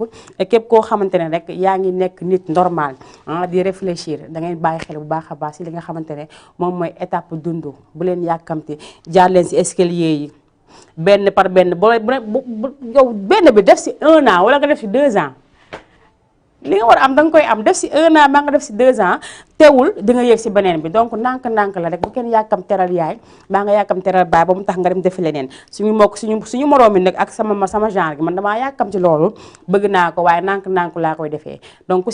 képp koo xamante ne rek yaa ngi nekk nit normal di réfléchir da ngay bàyyi xel bu baax a baax si li nga xamante ne moom mooy étape dund bu leen yàkkamti jaar leen si escalier yi benn par benn yow benn bi def si 1 an wala nga def si 2 ans li nga war a am da nga koy am def si 1 an ba nga def si 2 ans teewul di nga yéeg si beneen bi donc ndànk-ndànk la rek bu kenn yàkkam teral yaay baa nga yàkkam teral baay ba mu tax nga dem defi leneen suñu mbokk suñu moroom mi nag ak sama genre gi man damaa yàkkam ci loolu bëgg naa ko waaye ndànk-ndànk laa koy defee donc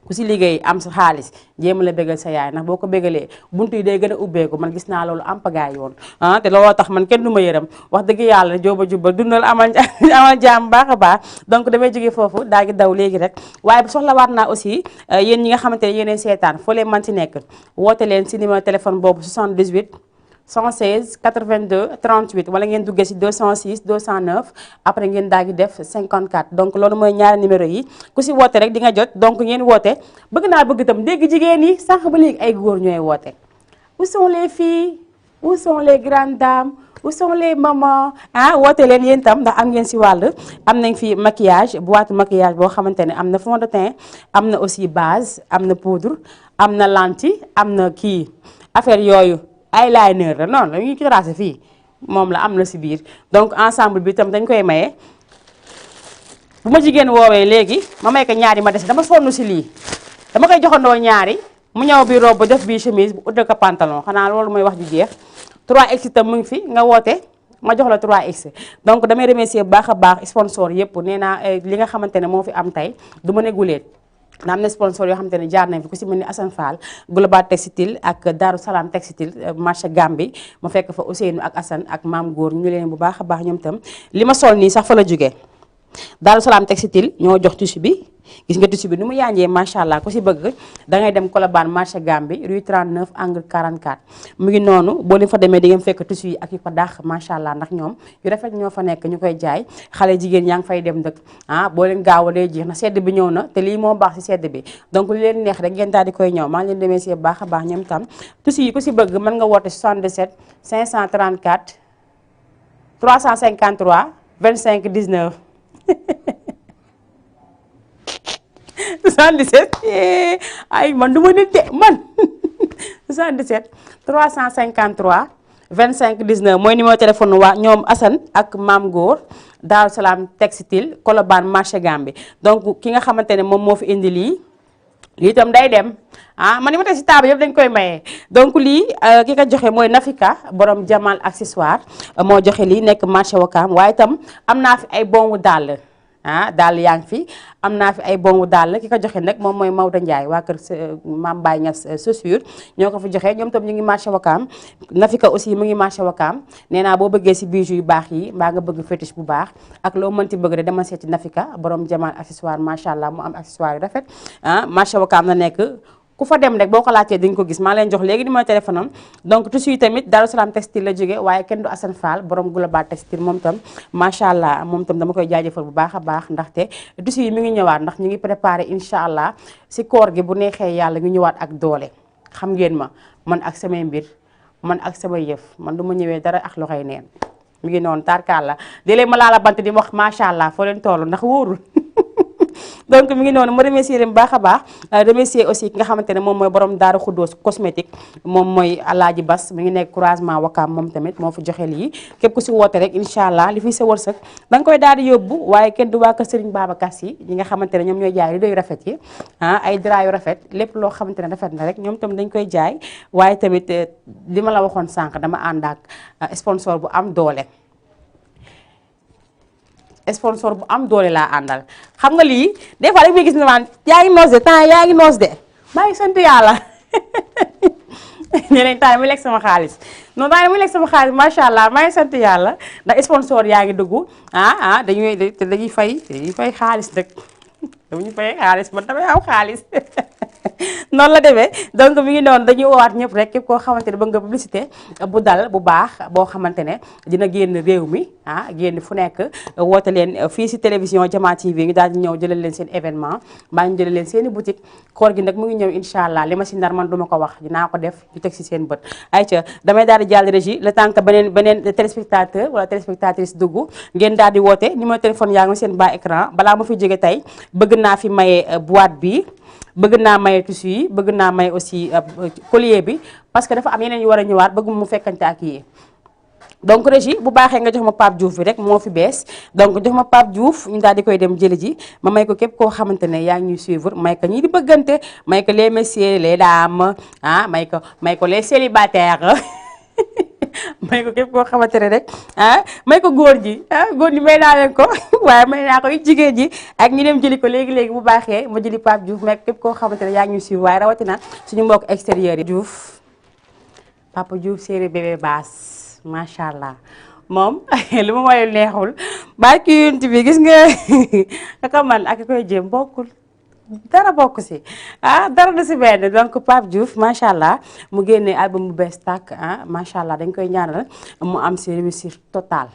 ku si liggéey am sa xaalis jéem la bégal sa yaay ndax boo ko bégalee buntu yi day gën a ubbeeku man gis naa loolu am pagaay yoon te looloo tax man kenn du ma yërëm wax dëgg yàlla jóoba jubba dundal amal jaam baax a baax donc damay jóge foofu daa ngi daw léegi rek waaye bu soxla waat naa aussi yéen ñi nga xamante ne yéeneen seetaan foo leen man ci nekk woote leen si numéro téléphone boobu 78 116 82 38 wala ngeen duggee si 206 209 après ngeen daal di def 54 donc loolu mooy ñaari numéro yi ku si woote rek di nga jot donc ngeen woote bëgg itam dégg jigéen yi sànq ba léegi ay góor ñooy woote où sont les filles où sont les grandes dames où sont les mamans woote leen yéen itam ndax am ngeen si wàll am nañ fi maquillage boîte maquillage boo xamante ne am na fond de teint am na aussi base am na poudre am na lentille am na kii affaire yooyu eyeliner la noonu la ñuy tracé fii moom la am na si biir donc ensemble bi itam dañ koy maye bu ma jigéen woowee léegi ma may ko ñaari ma des dama sonn si lii dama koy joxandoo ñaari mu ñëw bi robe def bi chemise bu udde ko pantalon xanaa loolu mooy wax ji jeex 3X itam mu ngi fi nga woote ma jox la 3X donc damay remercier bu baax a baax sponsor yëpp nee naa li nga xamante ne moo fi am tey du ma ne guleet na am na sponsor yoo xamante ne jaar nañ fi ku si mel ni Assane Fall Global Textile ak Darou Salam Textile marché Gambie ma fekk fa Ousseynou ak Assane ak Maam Góor ñu leen bu baax a baax ñoom itam li ma sol nii sax fa la jógee Darou Salam Textile ñoo jox tissu bi gis nga tissu bi ni mu yànjee macha allah ku si bëgg da ngay dem Colobane marché Gambie rue 39 angle 44 mu ngi noonu boo leen fa demee di ngeen fekk tissu yi ak yu ko dàq macha allah ndax ñoom yu rafet ñoo fa nekk ñu koy jaay xale jigéen yaa ngi fay dem dëkk boo leen gaaw a day jeex na sedd bi ñëw na te lii moo baax si sedd bi donc li leen neex rek ngeen daal di koy ñëw maa ngi leen remercier bu baax a baax ñoom tam tissu yi ku si bëgg mën nga woote 77 534 353 25 19 77 ay man du ma nit de man 77 353 25 19 mooy numéro téléphone waa ñoom Assane ak Maam Góor Darou Salam Textile Colobane marché Gambie donc ki nga xamante ne moom moo fi indi lii itam day dem man ni ma teg si table yëpp dañ koy maye donc lii ki ko joxe mooy Nafika borom Jamal accessoire moo joxe lii nekk marché Wakam waaye itam am naa fi ay bongu dàll daal yaa ngi fi am naa fi ay bongu daal ki ko joxe nag moom mooy Maodo Ndiaye waa kër Mame Baye Niass chaussure ñoo ko fa joxe ñoom tam ñu ngi marché Wakam Nafika aussi mu ngi marché Wakam nee naa boo bëggee si bijoux yu baax yi mbaa nga bëgg fétiche bu baax ak loo mënti bëgg de dama seeti Nafika borom Jamal accessoire macha allah mu am accessoire yu rafet marché Wakam la nekk ku fa dem rek boo ko laajtee di nga ko gis maa leen jox léegi numéro téléphone am donc tissu yi tamit Darou Salam Textile la jóge waaye kenn du Assane Fall borom Global Textile moom tam macha allah moom tam dama koy jaajëfal bu baax a baax ndaxte tissu yi mi ngi ñëwaat ndax ñu ngi préparé incha allah si koor gi bu neexee yàlla ñu ñëwaat ak doole xam ngeen ma man ak samay mbir man ak samay yëf man du ma ñëwee dara ak loxoy neen mi ngi noonu tarkaal la léeg-léeg ma laala bant di ma wax macha allah foo leen toll ndax wóorul donc mi ngi noonu ma remercier leen bu baax a baax remercier aussi ki nga xamante ne moom mooy borom Daaru Xuddoos cosmétique moom mooy Alaaji Bas mi ngi nekk croisement Wakam moom tamit moo fi joxe lii képp ku si woote rek incha allah li fi sa wërsëg da nga koy daal di yóbbu waaye kenn du waa kër Serigne Babacar Sy ñi nga xamante ne ñoom ñooy jaay rido yu rafet yi ay drap yu rafet lépp loo xamante ne rafet na rek ñoom tamit dañ koy jaay waaye tamit li ma la waxoon sànq dama ànd ak sponsor bu am doole sponsor bu am doole laa àndal xam nga lii des fois rek may gis ne man yaa ngi noos de temps yaa ngi noos de maa ngi sant yàlla ñeneen temps mu lekk sama xaalis non temps mu lekk sama xaalis macha allah maa ngi sant yàlla ndax sponsor yaa ngi dugg dañuy fay xaalis rek dañuy fay xaalis man damay am xaalis noonu la demee donc mi ngi noonu dañuy woowaat ñëpp rek képp koo xamante ne bëgg nga publicité bu dal bu baax boo xamante ne dina génn réew mi génn fu nekk woote leen fii si télévision Diama TV ngi daal di ñëw jëlal leen seen événement mbaa ñu jëlal leen seen i boutique koor gi nag mu ngi ñëw incha allah li ma si nar man duma ko wax dinaa ko def ñu teg si seen bët ayca damay daal di jàll régie le temps que beneen téléspectateur wala téléspectatrice dugg ngeen daal di woote numéro téléphone yaa ngi seen bas écran balaa ma fi jóge tey bëgg naa fi maye boîte bi bëgg naa maye tissu yi bëgg naa maye aussi collier bi parce que dafa am yeneen yu war a ñëwaat bëgg mu fekkante ak yi donc régie bu baaxee nga jox ma Pape Diouf bi rek moo fi bees donc jox ma Pape Diouf ñu daal di koy dem jëli ji ma may ko képp koo xamante ne yaa ngi ñuy suivre may ko ñii di bëggante may ko les messieurs les dames may ko les célibataires may ko képp koo xamante ne rek may ko góor ji góor ñi may naa leen ko waaye may naa ko jigéen ji ak ñi dem jëli ko léegi-léegi bu baaxee ma jëli Pape Diouf may ko képp koo xamante ne yaa ngi ñuy suivre waaye rawatina suñu mbokk extérieur yi Diouf Papa Diouf série bébé baas macha allah moom li ma mooy neexul barki yunt bi gis nga aka man ak koy jéem bokkul dara bokk si dara du si benn donc Pape Diouf macha allah mu génnee album bu bees tàkk macha allah dañ koy ñaanal mu am si réussite totale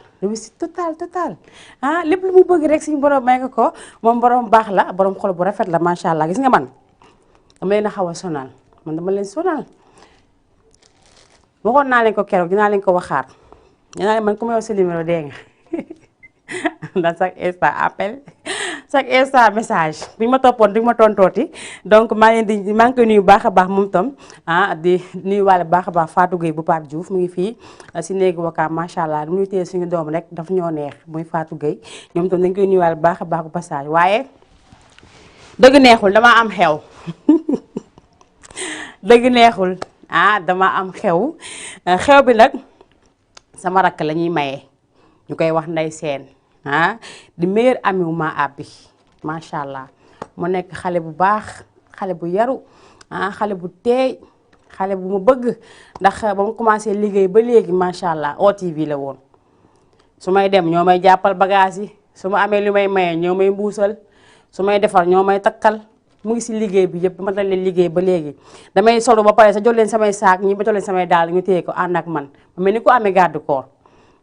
lépp lu mu bëgg rek suñu borom may ko moom borom baax la borom xol bu rafet la macha allah gis nga man dama leen a xaw a sonal man dama leen sonal waxoon naa leen ko keroog dinaa leen ko waxaat dinaa leen man ku ma yow sa numéro dégg nga ndax chaque instant appel chaque instant message bi ñu ma toppoon di ma tontooti donc maa ngi koy nuyu baax a baax moom tam di nuyu waale baax a baax Fatou Gueye bu Pape Diouf mu ngi fii si néegu wakaam macha allah lu muy téye suñu doom rek daf ñoo neex muy Fatou Gueye ñoom tam dañ koy nuyu waale baax a baax bu passage waaye dëgg neexul dama am xew dëgg neexul dama am xew bi nag sama rakk la ñuy maye ñu koy wax Ndey Seen di meilleur ami wu ma abbi macha allah mu nekk xale bu baax xale bu yaru xale bu teey xale bu ma bëgg ndax ba mu commencé liggéey ba léegi macha allah OTV la woon su may dem ñoo may jàppal bagage yi su ma amee lu may maye ñoo may mbuusal su may defar ñoo may takkal mu ngi si liggéey bi yëpp ma dal leen liggéey ba léegi damay solo ba pare sa jot leen samay saak ñi ba jot leen samay daal ñu téye ko ànd ak man ma mel ni ko amee garde corps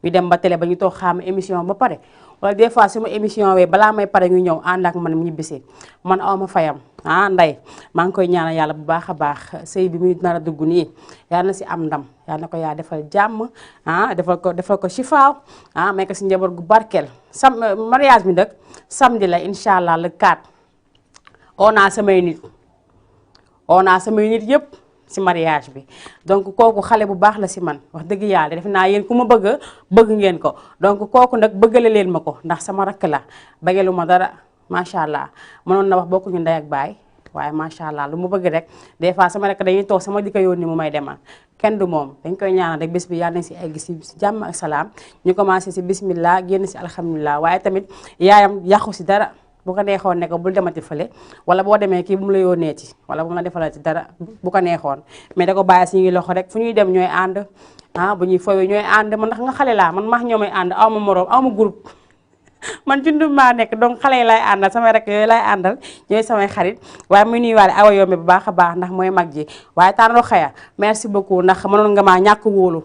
ñu dem ba télé ba ñu toog xaama émission ba pare wala des fois su ma émission wee balaa may pare ñu ñëw ànd ak man mu ñibbisi man aw ma fayam Ndey maa ngi koy ñaanal yàlla bu baax a baax sëy bi muy nar a dugg nii yàlla na si am ndam yàlla na ko yaa defal jàmm defal ko chifaaw may ko si njaboot gu barkeel mariage bi nag samedi la incha allah le 4 oo naa samay nit yëpp si mariage bi donc kooku xale bu baax la si man wax dëgg yàlla def naa yéen ku ma bëgg ngeen ko donc kooku nag bëggale leen ma ko ndax sama rakk la bëggelu ma dara macha allah mënoon na wax bokkuñu ndey ak baay waaye macha allah lu mu bëgg rek des fois sama rakk dañuy toog sama di ko yónni mu may demal kenn du moom dañ koy ñaanal rek bés bi yàlla nañ si egg si jàmm ak salaam ñu commencé si bismillah génn si alhamdulilah waaye tamit yaayam yàqu si dara bu ko neexoon ne ko bul demati fële wala boo demee kii bu mu la yónnee ci wala bu mu la defalati dara bu ko neexoon mais da ko bàyyi suñuy loxo rek fu ñuy dem ñooy ànd bu ñuy fowee ñooy ànd man ndax nga xale laa man maax ñoo may ànd aw ma moroom aw ma groupe man jundum maa nekk donc xale yi lay àndal samay rek yooyu lay àndal ñooy samay xarit waaye muy nuyuwaale awa yombe bu baax a baax ndax mooy mag ji waaye tànnoo xaya merci beaucoup ndax mënoon nga maa ñàkk wóolu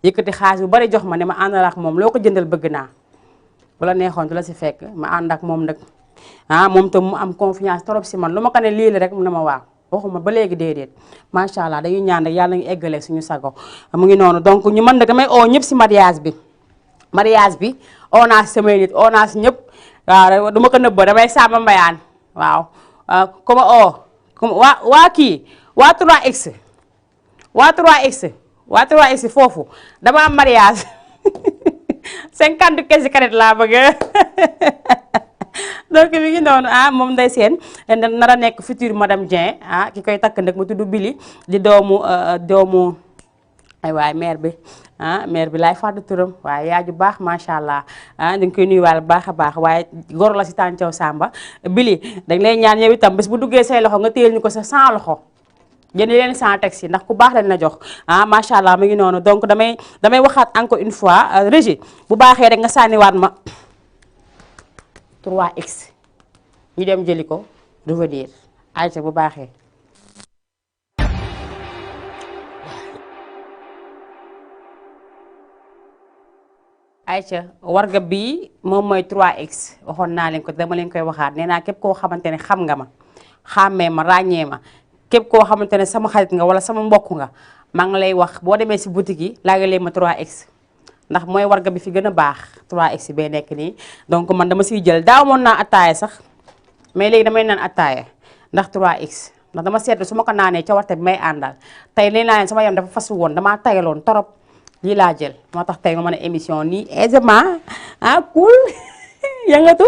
yëkkati xaalis bu bari jox ma ne ma àndal ak moom loo ko jëndal bëgg naa bu la neexoon du la si fekk ma ànd ak moom nag moom tam mu am confiance trop si man lu ma ko ne lii la rek mu ne ma waaw waxuma ba léegi déedéet macha allah dañuy ñaan rek yàlla nañu eggale suñu sago mu ngi noonu donc ñu mën nag damay oo ñëpp si mariage bi oo naa si samay nit oo naa si ñëpp waaw du ma ko nëbba damay sàmm mbayaan waaw comme waa kii waa 3x waa 3x foofu dama am mariage 50 kesi karet laa bëgg donc mi ngi noonu moom Ndey Seen nar a nekk future madame Dieng ki koy takk nag mu tudd Billy di doomu ay waay maire bi maire bi laay fàddu turam waaye yaa ju baax macha allah dañ koy nuyuwaale baax a baax waaye goro la si tàncaw Samba Bili dañ lay ñaan yow itam bés bu duggee say loxo nga téyel ñu ko sa 100 loxo jënd leen 100 taxi ndax ku baax lañ la jox macha allah mu ngi noonu donc damay waxaat encore une fois Régie bu baaxee rek nga sànniwaat ma 3x ñu dem jëli ko revenir ayca bu baaxee. ayca warga bii moom mooy 3x waxoon naa leen ko dama leen koy waxaat nee naa képp koo xamante ne xam nga ma xàmmee ma ràññee ma képp koo xamante ne sama xarit nga wala sama mbokk nga maa ngi lay wax boo demee si boutique yi laa leen ma 3x ndax mooy warga bi fi gën a baax 3x bee nekk nii donc man dama siy jël daaw moon naa attaaya sax mais léegi damay naan attaaya ndax 3x ndax dama seetlu su ma ko naanee ca warte bi may àndal tey leen naa leen sama yam dafa fasu woon damaa tayaloon torop lii laa jël moo tax tey ma mën a émission nii aisément cool yëngatu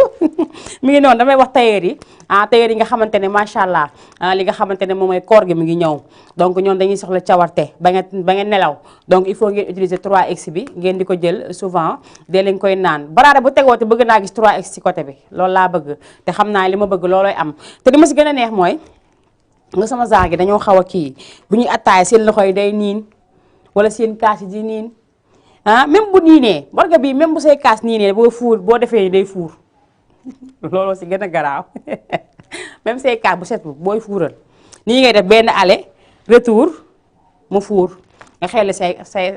mi ngi noonu damay wax tailleur yi tailleur yi nga xamante ne macha allah li nga xamante ne moom mooy koor gi mi ngi ñëw donc ñoom dañuy soxla cawarte ba ngeen nelaw donc il faut ngeen utiliser 3x bi ngeen di ko jël souvent dee leen koy naan baraade bu tegoo te bëgg naa gis 3x ci côté bi loolu laa bëgg te xam naa li ma bëgg loolooy am te li ma si gën a neex mooy nga sama zaar gi dañoo xaw a kii bu ñuy attaay seen loxo yi day niin wala seen kaas yi di niin même bu niinee warga bii même bu say kaas niinee boo fuur boo defee day fuur looloo si gën a garaaw même say kaas bu set booy fuural nii ngay def benn aller retour mu fuur nga xel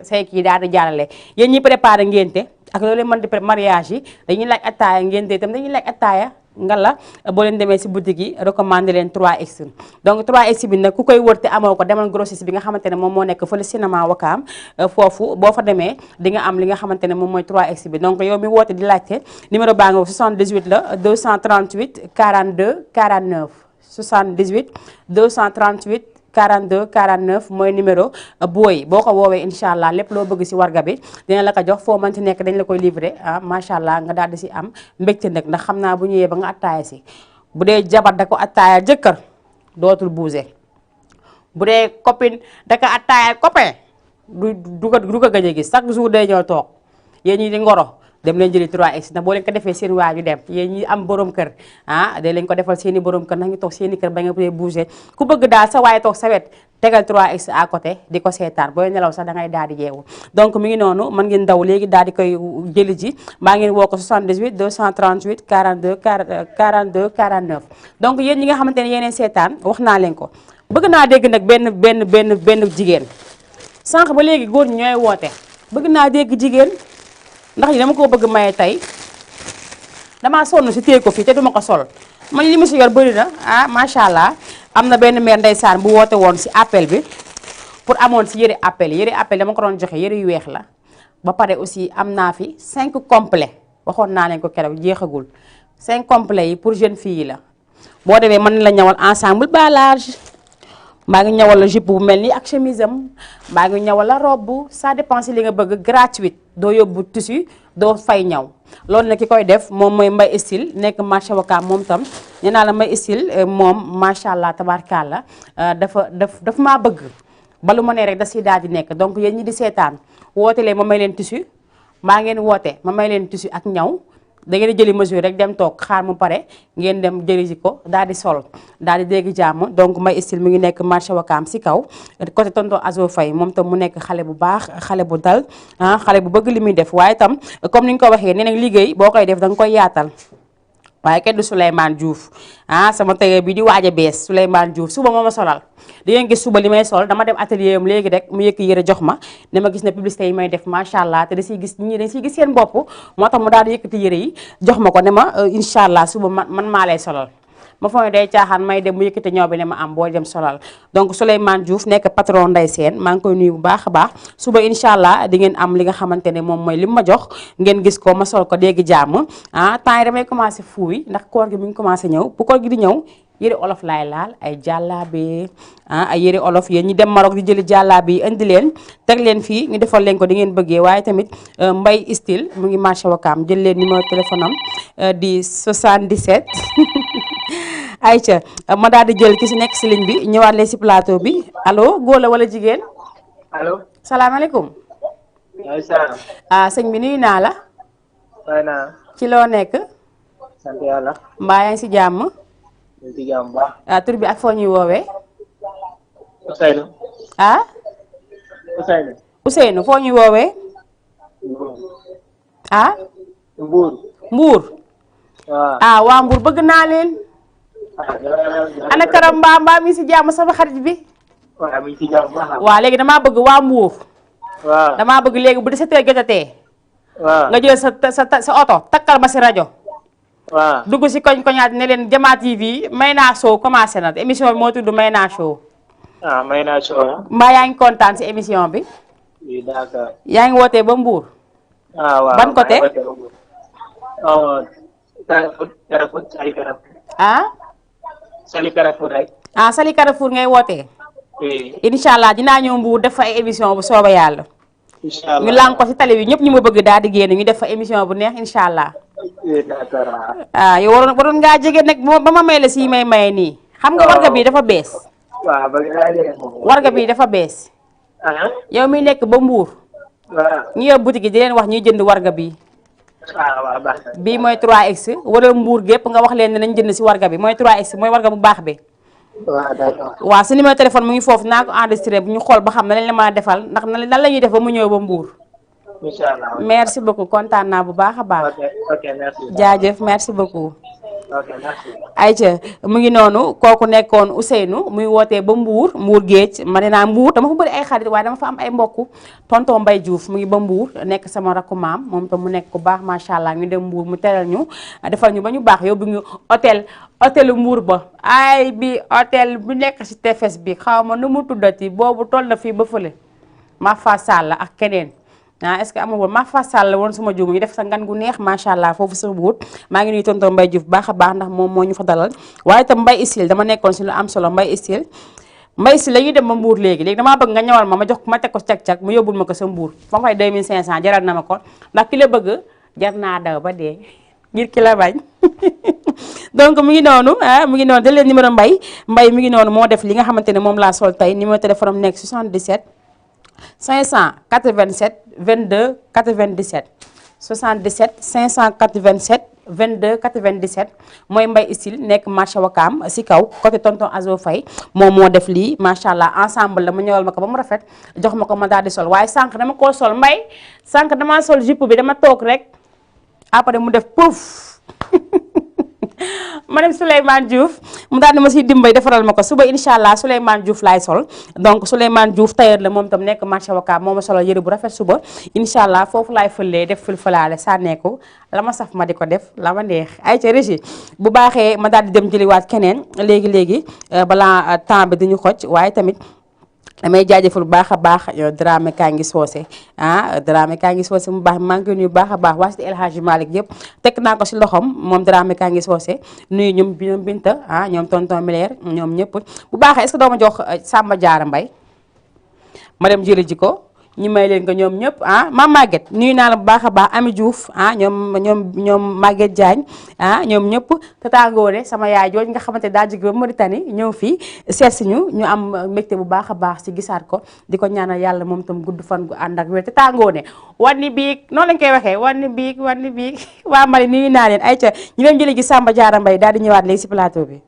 say kii daal di jàllale yéen ñi préparé ngénte ak loolu leen mën di mariage yi dañuy laaj attaaya ngénte itam dañuy laaj attaaya nga la boo leen demee si boutique yi recommandé leen 3x donc 3x bi nag ku koy wër te amoo ko demal grossiste bi nga xamante ne moom moo nekk fële cinéma Wakaam foofu boo fa demee di nga am li nga xamante ne moom mooy 3x bi donc yow mi woote di laajte numéro baa nga 78 la 238 42 49 78 238 42 49 mooy numéro booy boo ko woowee incha allah lépp loo bëgg si warga bi dina la ko jox foo mënti nekk dañ la koy livré macha allah nga daal di si am mbégte nag ndax xam naa bu ñëwee ba nga attaaya si bu dee jabar da ko attaaya jëkkër dootul bougé bu dee copine da ko attaaya copain du ko gëj a gis chaque jour day ñëw toog yéen ñi di ngoro dem leen jëli 3x ndax boo leen ko defee seen waaju dem yéen ñi am borom kër day leen ko defal seen i borom kër ndax ñu toog seen i kër ba nga bougé ku bëgg daal sa waaye toog sa wet tegal 3x à côté di ko seetaan booy nelaw sax da ngay daal di yeewu donc mi ngi noonu mën ngeen daw léegi daal di koy jëli ji maa ngeen woo ko 78 238 42 42 49 donc yéen ñi nga xamante ne yeneen seetaan wax naa leen ko bëgg naa dégg nag benn jigéen sànq ba léegi góor ñi ñooy woote bëgg naa dégg jigéen ndax yi dama ko bëgg maye tey damaa sonn si téye ko fii te duma ko sol man li ma si yor bëri na macha allah am na benn mère ndeysaan bu woote woon si appel bi pour amoon si yëre appel dama ko doon joxe yëre yu weex la ba pare aussi am naa fi 5 complet waxoon naa leen ko keroog jeexagul 5 complet yi pour jeune fille yi la boo demee mën la ñawal ensemble ba large maa ngi ñawal la jupe bu mel nii ak chemise am maa ngi ñawal la robe ça dépend si li nga bëgg gratuite doo yóbbu tissu doo fay ñaw loolu nag ki koy def moom mooy Mbaye Style nekk marché Wakaam moom tam nee naa la Mbaye Style moom macha allah tabarkalla dafa maa bëgg ba lu ma ne rek da si daal di nekk donc yéen ñi di seetaan woote leen ma may leen tissu maa ngeen woote ma may leen tissu ak ñaw da ngeen di jëli mesure rek dem toog xaar mu pare ngeen dem jëli ji ko daal di sol daal di dégg jàmm donc Mbaye Style mi ngi nekk marché Wakaam si kaw côté tonton Azo Faye moom tam mu nekk xale bu baax xale bu dal xale bu bëgg li muy def waaye tam comme ni ñu ko waxee nee nañ liggéey boo koy def da nga koy yaatal waaye kenn du Souleymane Diouf sama tailleur bi di waaj a bees Souleymane Diouf suba moo ma solal di ngeen gis suba li may sol dama dem atelier am léegi rek mu yëkk yëre jox ma ne ma gis na publicité yi may def macha allah te da siy gis ñi dañ siy gis seen bopp moo tax mu daal di yëkkati yëre yi jox ma ko ne ma incha allah suba man maa lay solal ma foog ne day caaxaan may dem mu yëkkati ñëw bi ne ma am boo dem solal donc Souleymane Diouf nekk patron Ndeye Sène maa ngi koy nuyu bu baax a baax suba incha allah di ngeen am li nga xamante ne moom mooy li ma jox ngeen gis ko ma sol ko dégg jàmm temps yi damay commencé fuuy ndax koor gi mi ngi commencé ñëw bu koor gi di ñëw yëre olof laay laal ay jàllaabe ay yëre olof yéen ñi dem Maroc di jëli jàllaabe yi indi leen teg leen fii ñu defal leen ko di ngeen bëggee waaye tamit Mbaye Style mu ngi marché Wakaam jël leen numéro téléphone am di 77 ayca ma daal di jël ki si nekk si ligne bi ñëwaat leen si plateau bi allo góor la wala jigéen. allo. salaamaaleykum. waaw salaam. sëñ bi nuyu naa la. waaye naa. ci loo nekk. sant yàlla. mbaa yaa ngi si jàmm. ñu ngi ci jàmm bu baax. tur bi ak foo ñuy woowee. Ousseynou. Ousseynou. Ousseynou foo ñuy woowee. Mbour. Mbour. waaw. waa Mbour bëgg naa leen. ana karam mbaa mi si jàmm sama xarit bi. waaw mi ngi ci jàmm bu baax. waaw léegi damaa bëgg waa Mbour. waaw. damaa bëgg léegi bu 17h jotatee. waaw. nga jël sa oto takkal ma si rajo. waaw. dugg si koñaat ne leen Jama TV Mayna Show commencé na émission bi moo tudd Mayna Show. Mayna Show. mbaa yaa ngi kontaan si émission bi. oui d'accord. yaa ngi wootee ba Mbour. waaw. ban côté. Carrefour Sali Carrefour. Sali Carrefour rek. Sali Carrefour ngay wootee. oui. incha allah dinaa ñëw Mbour def fa ay émission bu sooba yàlla. incha allah ñu làng ko si télé bi ñëpp ñu ma bëgg daal di génn ñu def fa émission bu neex incha allah. oui d'accord. yow waroon ngaa jege nag ba ma may la si may maye nii. xam nga warga bii dafa bees. waaw bëgg naa leen moom. warga bii dafa bees. yow mi nekk ba Mbour. waaw. ñu yor boutique yi di leen wax ñuy jënd warga bii. waaw baax na. bii mooy 3X wala Mbour gépp nga wax leen ne nañ jënd si warga bi mooy 3X mooy warga bu baax bi. waaw d'accord. waaw su numéro téléphone mu ngi foofu naa ko enregistré bu ñu xool ba xam ne lañ la mën a defal ndax nan la ñuy def ba mu ñëw ba Mbour. incha allah. merci beaucoup kontaan naa bu baax a baax. ok merci. jaajëf merci beaucoup. ok merci. ayca mu ngi noonu kooku nekkoon Ousseynou muy wootee ba Mbour géej ma ne naa Mbour dama fa bëri ay xarit waaye dama fa am ay mbokk tonton Mbaye Diouf mu ngi ba Mbour nekk sama rakku maam moom tam mu nekk ku baax macha allah ñu dem Mbour mu teral ñu defal ñu ba ñu baax yóbbu ñu hôtelu Mbour ba ay bi hôtel bu nekk si tefes bi xaw ma nu mu tuddati boobu toll na fii ba fële Mafa Sall ak keneen. est-ce que amul woon ma fasal la woon suma juum ñu def sa ngan gu neex macha allah foofu sa buut maa ngi nuyu tonton Mbaye Diouf baax a baax ndax moom moo ñu fa dalal waaye itam Mbaye Istil dama nekkoon si lu am solo Mbaye Istil la ñuy dem ba Mbour léegi damaa bëgg nga ñëwal ma jox ma teg ko cag-cag mu yóbbul ma ko sa Mbour fa fay 2500 jaral na ma ko ndax ki la bëgg jar naa daw ba dee ngir ki la bañ donc mu ngi noonu da leen numéro Mbaye mi ngi noonu moo def li nga xamante ne moom laa sol tey numéro téléphone am nekk 77 587 22 97 77 587 22 97 mooy Mbaye Istil nekk marché Wakaam si kaw côté tonton Azo Faye moom moo def lii macha allah ensemble la mu ñëwal ma ko ba mu rafet jox ma ko ma daal di sol waaye sànq dama koo sol Mbaye sànq damaa sol jupe bi dama toog rek après mu def pouf ma dem Souleymane Diouf mu daal di ma siy dimbay defaral ma ko suba incha allah Souleymane Diouf laay sol donc Souleymane Diouf tailleur la moom tam nekk marché Wakaam moo ma solo yëre bu rafet suba incha allah foofu laay fëlee def fël-fëlaale sànneeku la ma saf ma di ko def la ma neex ay ca régi bu baaxee ma daal di dem jëliwaat keneen léegi balaa temps bi duñu xoj waaye tamit damay jaajëfal bu baax a baax Dramé kaa ngi soose Dramé kaa ngi soose mu baax maa ngi nuyu bu baax a baax waa si El Hadji Malick yëpp teg naa ko si loxom moom Dramé kaa ngi soose nuyu ñoom Binta ñoom tonton Miller ñoom ñëpp bu baaxee est-ce que doo ma jox Samba Diarra Mbaye ma dem jëli ji ko ñu may leen ko ñoom ñëpp Mame Maguette nuyu naa la bu baax a baax Ami Diouf ñoom Maguette Diagne ñoom ñëpp Tata Ngone sama yaay jooju nga xamante daa jóge ba Mauritanie ñëw fii seet si ñu am mbégte bu baax a baax si gisaat ko di ko ñaanal yàlla moom tam gudd fan gu ànd ak wér Tata Ngone wanni biig noonu lañ koy waxee wanni biig waa Mali nuyu naa leen ay ca ñu leen jëlee gi Samba Diarra Mbaye daal di ñëwaat léegi si plateau bi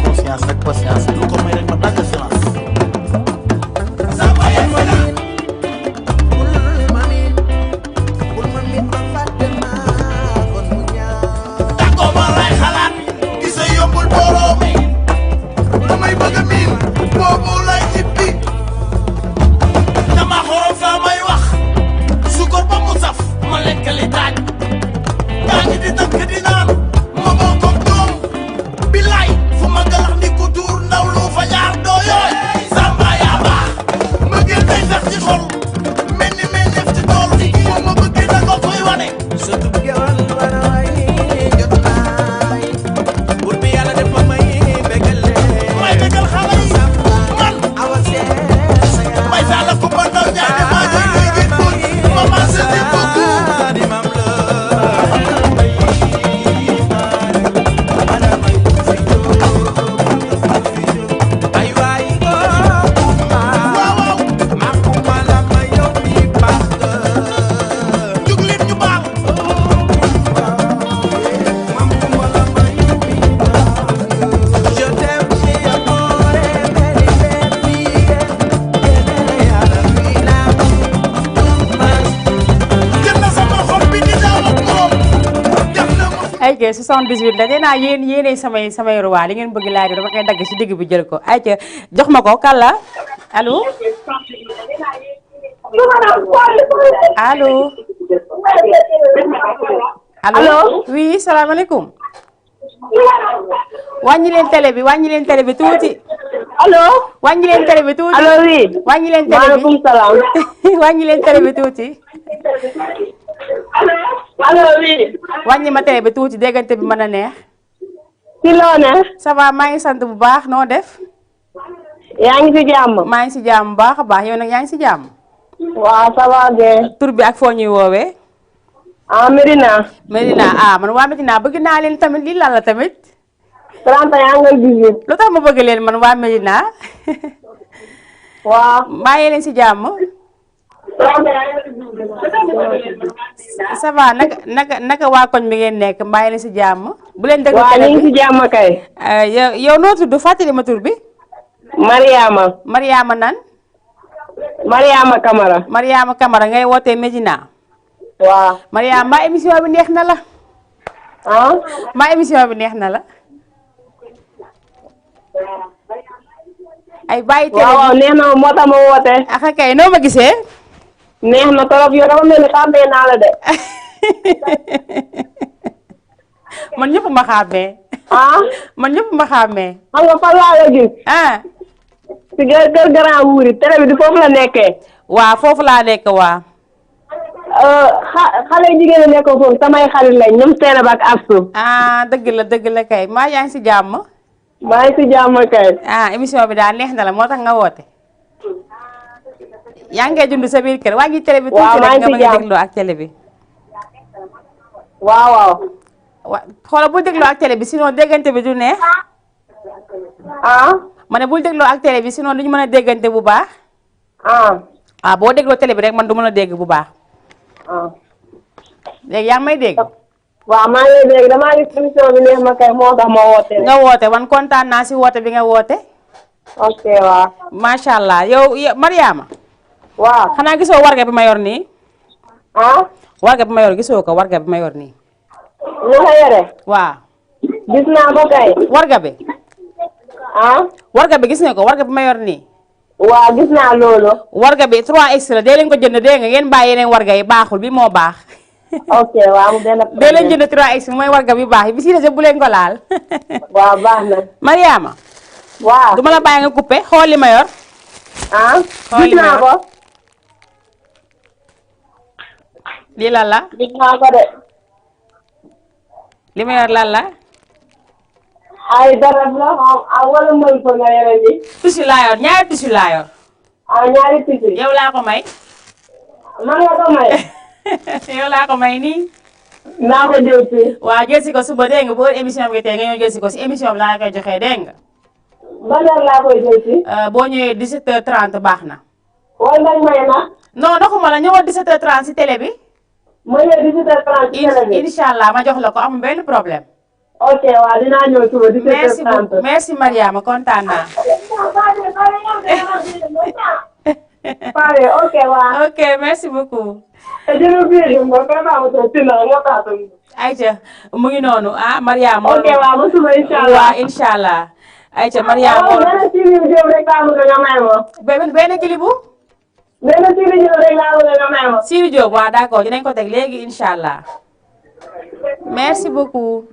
conscience ak patience lu ko may rek ma dagg silence dako ma lay xalaat gisa yombul borom damay bëgg a miin boobu lay jippi dama xorom fa may wax sukkur ba mu saf ma lekk li taaj daa ngi di dëkk di naan ma bokk ak doom bilaay fu ma galax ni ku tuur ndaw ok 78 la nee naa yéenay samay roi li ngeen bëgg laaj dama koy dagg ci digg bi jël ko ayca jox ma ko kàlla allo allo allo oui salaamaaleykum wàññi leen télé bi tuuti allo wàññi leen télé bi tuuti allo oui wàññi leen télé bi maaleykum salaam wàññi leen télé bi tuuti allo oui wàññi ma télé bi tuuti déggante bi mën a neex ci loo ne ça va maa ngi sant bu baax noo def yaa ngi ci jàmm maa ngi si jàmm bu baax a baax yow nag yaa ngi si jàmm waaw ça va bien tur bi ak foo ñuy woowee Medina man waa Medina bëgg naa leen tamit lii lan la tamit 31 angle 18 lu tax ma bëgg leen man waa Medina waaw maa ngi leen si jàmm ça va naka waa koñ bi ngeen nekk mbaa leen si jàmm bu leen déglu waaw ñu ngi ci jàmm kay yow noo tudd fàttali ma tur bi Mariama nan Mariama Camara ngay wootee Medina waaw Mariama mbaa émission bi neex na la mbaa émission bi neex na la ay bàyyi télé waaw neex na moo tax ma woote aka kay noo ma gisee neex na trop yow dafa mel ni xàmmee naa la de man ñëpp ma xàmmee man ñëpp ma xàmmee xam nga fan laa la gis si kër Grand Wuri télé bi di foofu la nekkee waaw foofu laa nekk waa xale jigéen a nekk foofu samay xarit lañ ñoom Seynaba ak Absou dëgg la kay maa yaa ngi si jàmm maa ngi si jàmm kay émission bi daal neex na la moo tax nga woote yaa ngi dund sa biir kër waa ngi télé bi tuuti rek nga mën a dégloo ak télé bi waaw xoolal bul dégloo ak télé bi sinon déggante bi du neex ma ne bul dégloo ak télé bi sinon duñu mën a déggante bu baax boo dégloo télé bi rek man du mën a dégg bu baax léegi yaa ngi may dégg waaw maa ngi dégg damaa gis émission bi neex ma kay moo tax ma woote nga woote wan kontaan naa si woote bi nga woote ok waaw macha allah yow Mariama waaw xanaa gisoo warga bi ma yor nii warga bi ma yor gisoo ko warga bi ma yor nii lu nga yore waaw gis naa ko kay warga bi warga bi gis nga ko warga bi ma yor nii waaw gis naa loolu warga bi 3x la dee leen ko jënd dégg nga ngeen bàyyi yeneen warga yi baaxul bi moo baax ok waaw mu benn dee leen jënd 3x mooy warga bi baax yi bi si des bu leen ko laal waaw baax na Mariama waaw du ma la bàyyi nga coupé xool li ma yor gis naa ko lii lan la gis naa ko de li ma yor lan la ay darab la wala mën ko nga yore bi tissu laa yor ñaari tissu laa yor ñaari tissu yow laa ko may man nga ko may yow laa ko may nii naa ko jël si waaw jël si ko suba dégg nga boo émission bi tey nga ñëw jël si ko si émission bi laa koy joxee dégg nga ban heure laa koy jël si boo ñëwee 17h30 baax na wala ndax may na non doxuma la ñëwoon 17h30 si télé bi ma ñëw 17h30 si télé bi incha allah ma jox la ko amul benn problème ok waaw dinaa ñëw suba 17h30 merci beaucoup merci Mariama kontaan naa ok waaw ok merci beaucoup ayca mu ngi noonu Mariama ok waaw ba suba incha allah waaw incha allah ayca Mariama benn kilibu Siri Diop waaw d'accord dinañ ko teg léegi incha allah merci beaucoup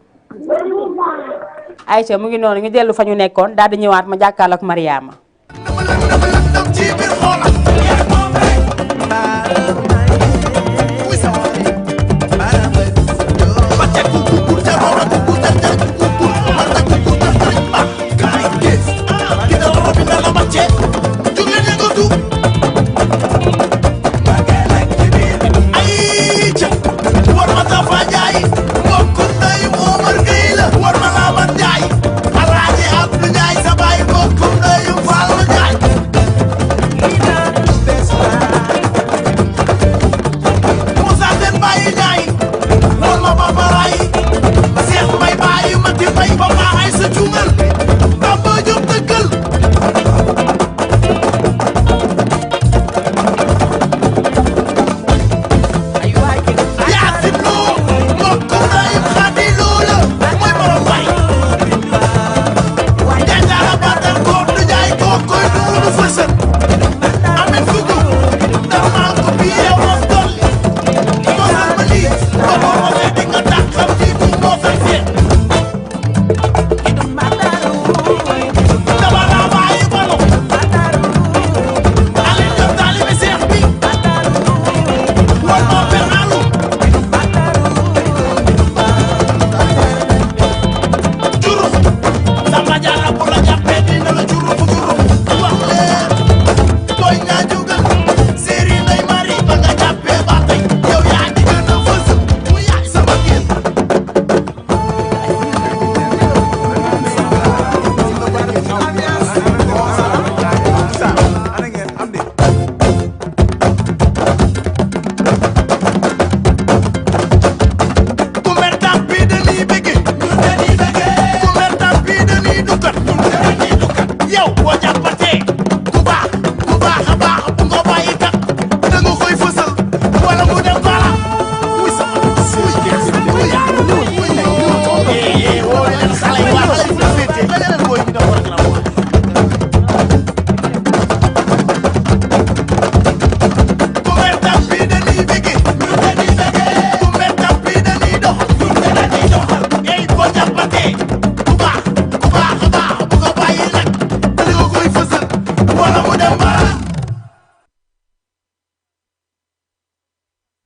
ayca mu ngi noonu ñu dellu fa ñu nekkoon daal di ñëwaat ma jàkkaarloo ak Mariama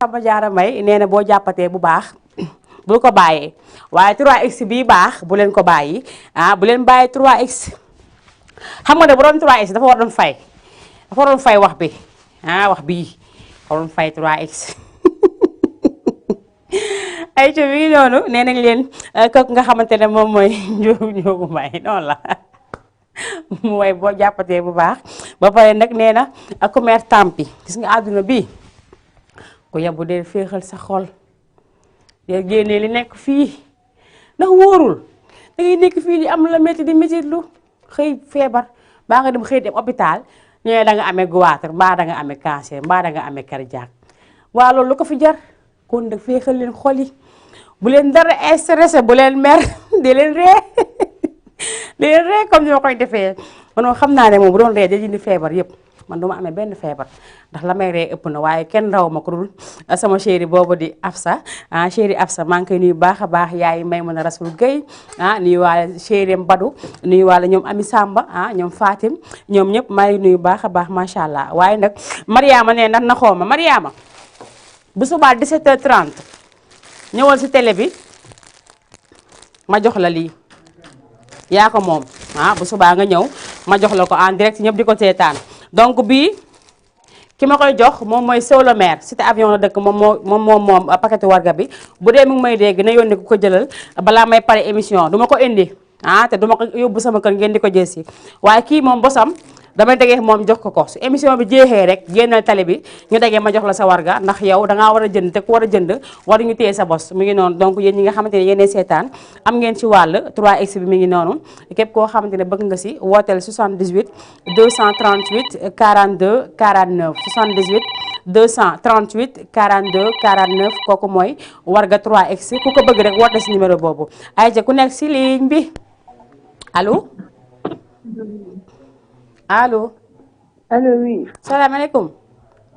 Samba Diarra Mbaye nee na boo jàppatee bu baax bul ko bàyyee waaye 3x bii baax bu leen ko bàyyi bu leen bàyyi 3x xam nga ne bu doon 3x dafa war doon fay wax bi wax bii waroon fay 3x ay ci bi noonu nee nañ leen kooku nga xamante ne moom mooy Ndiogou Mbaye noonu la mooy boo jàppatee bu baax ba pare nag nee na ku mer tampi gis nga àdduna bi ku yebbu dee féexal sa xol dee génnee li nekk fii ndax wóorul da ngay nekk fii di am la métti di métti lu xëy feebar baa nga dem xëy dem hôpital ñooy da nga amee goitre mbaa da nga amee cancer mbaa da nga amee cardiaque waa loolu lu ko fi jar kon nag féexal leen xol yi bu leen dara stressé bu leen mer di leen ree di leen ree comme ni ma koy defee man xam naa ne moom bu doon ree da dindi feebar yëpp man duma amee benn feebar ndax la may ree ëpp na waaye kenn raw ma ko dul sama chéri boobu di Afsa chéri Afsa maa ngi koy nuyu baax a baax yaay Maymuna Rasul Gueye nuyu waale chéri Mbadou nuyu waale ñoom Ami Samba ñoom Fatim ñoom ñëpp maa ngi nuyu baax a baax macha allah waaye nag Mariama nee na naxoo ma Mariama bu subaa 17h30 ñëwal si télé bi ma jox la lii yaa ko moom bu subaa nga ñëw ma jox la ko en direct ñëpp di ko seetaan donc bii ki ma koy jox moom mooy Sow le maire cité avion la dëkk moom paquetu warga bi bu dee mu ngi may dégg na yónni ku ko jëlal balaa may pare émission duma ko indi te duma ko yóbbu sama kër ngeen di ko jël si waaye kii moom bosam damay degee moom jox ko su émission bi jeexee rek génnal tali bi ñu degee ma jox la sa warga ndax yow dangaa war a jënd te ku war a jënd waruñu téye sa bos mi ngi noonu donc yéen ñi nga xamante ne yéenay seetaan am ngeen ci wàll 3x bi mi ngi noonu képp koo xamante ne bëgg nga si wooteel 78 238 42 49 78 238 42 49 kooku mooy warga 3x ku ko bëgg rek woote si numéro boobu ayca ku nekk si ligne bi allo allo. allo oui. salaamaaleykum.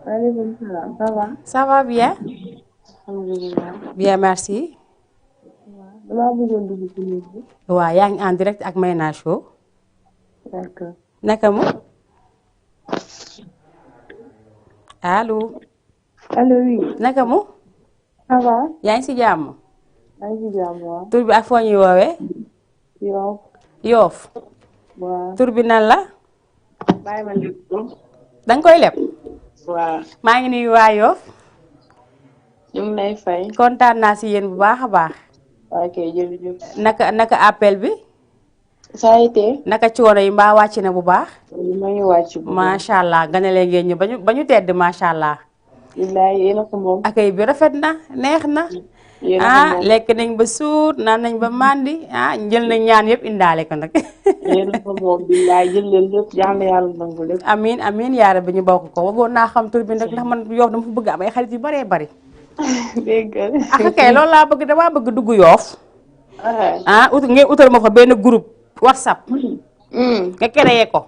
maaleykum salaam ça va. ça va bien. alhamdulilah. bien merci. damaa bëggoon dugg ci nit bi. waaw yaa ngi en direct ak Mayna Show. d'accord. naka mu. allo. allo oui. naka mu. ça va. yaa ngi si jàmm. maa ngi ci jàmm waaw. tur bi ak foo ñuy woowee. yow. Yoof. waaw. tur bi nan la. bàyyi ma nit ko. danga koy leb. waaw. maa ngi nuyu waa Yoof. ñu ngi lay fay. kontaan naa si yéen bu baax a baax. ok jërëjëf. naka appel bi. ça a été. naka coono yi mbaa wàcc na bu baax. maa ngi wàcc bu baax. macha allah ganale ngeen ñu ba ñu tedd macha allah. billaay yéen a ko moom. akay bi rafet na neex na. lekk nañ ba suur naan nañ ba màndi jël nañ ñaan yëpp indaale ko nag. yéen a ko moom billaay jël leen lépp yàlla yàlla nangu lépp. amiin amiin yaara bi ñu bokk ko wagoon naa xam tur bi nag ndax man Yoof dama fa bëgg am ay xarit yu baree bari. dégg ak kay loolu laa bëgg damaa bëgg dugg Yoof. ngeen utal ma fa benn groupe WhatsApp. nga créé ko.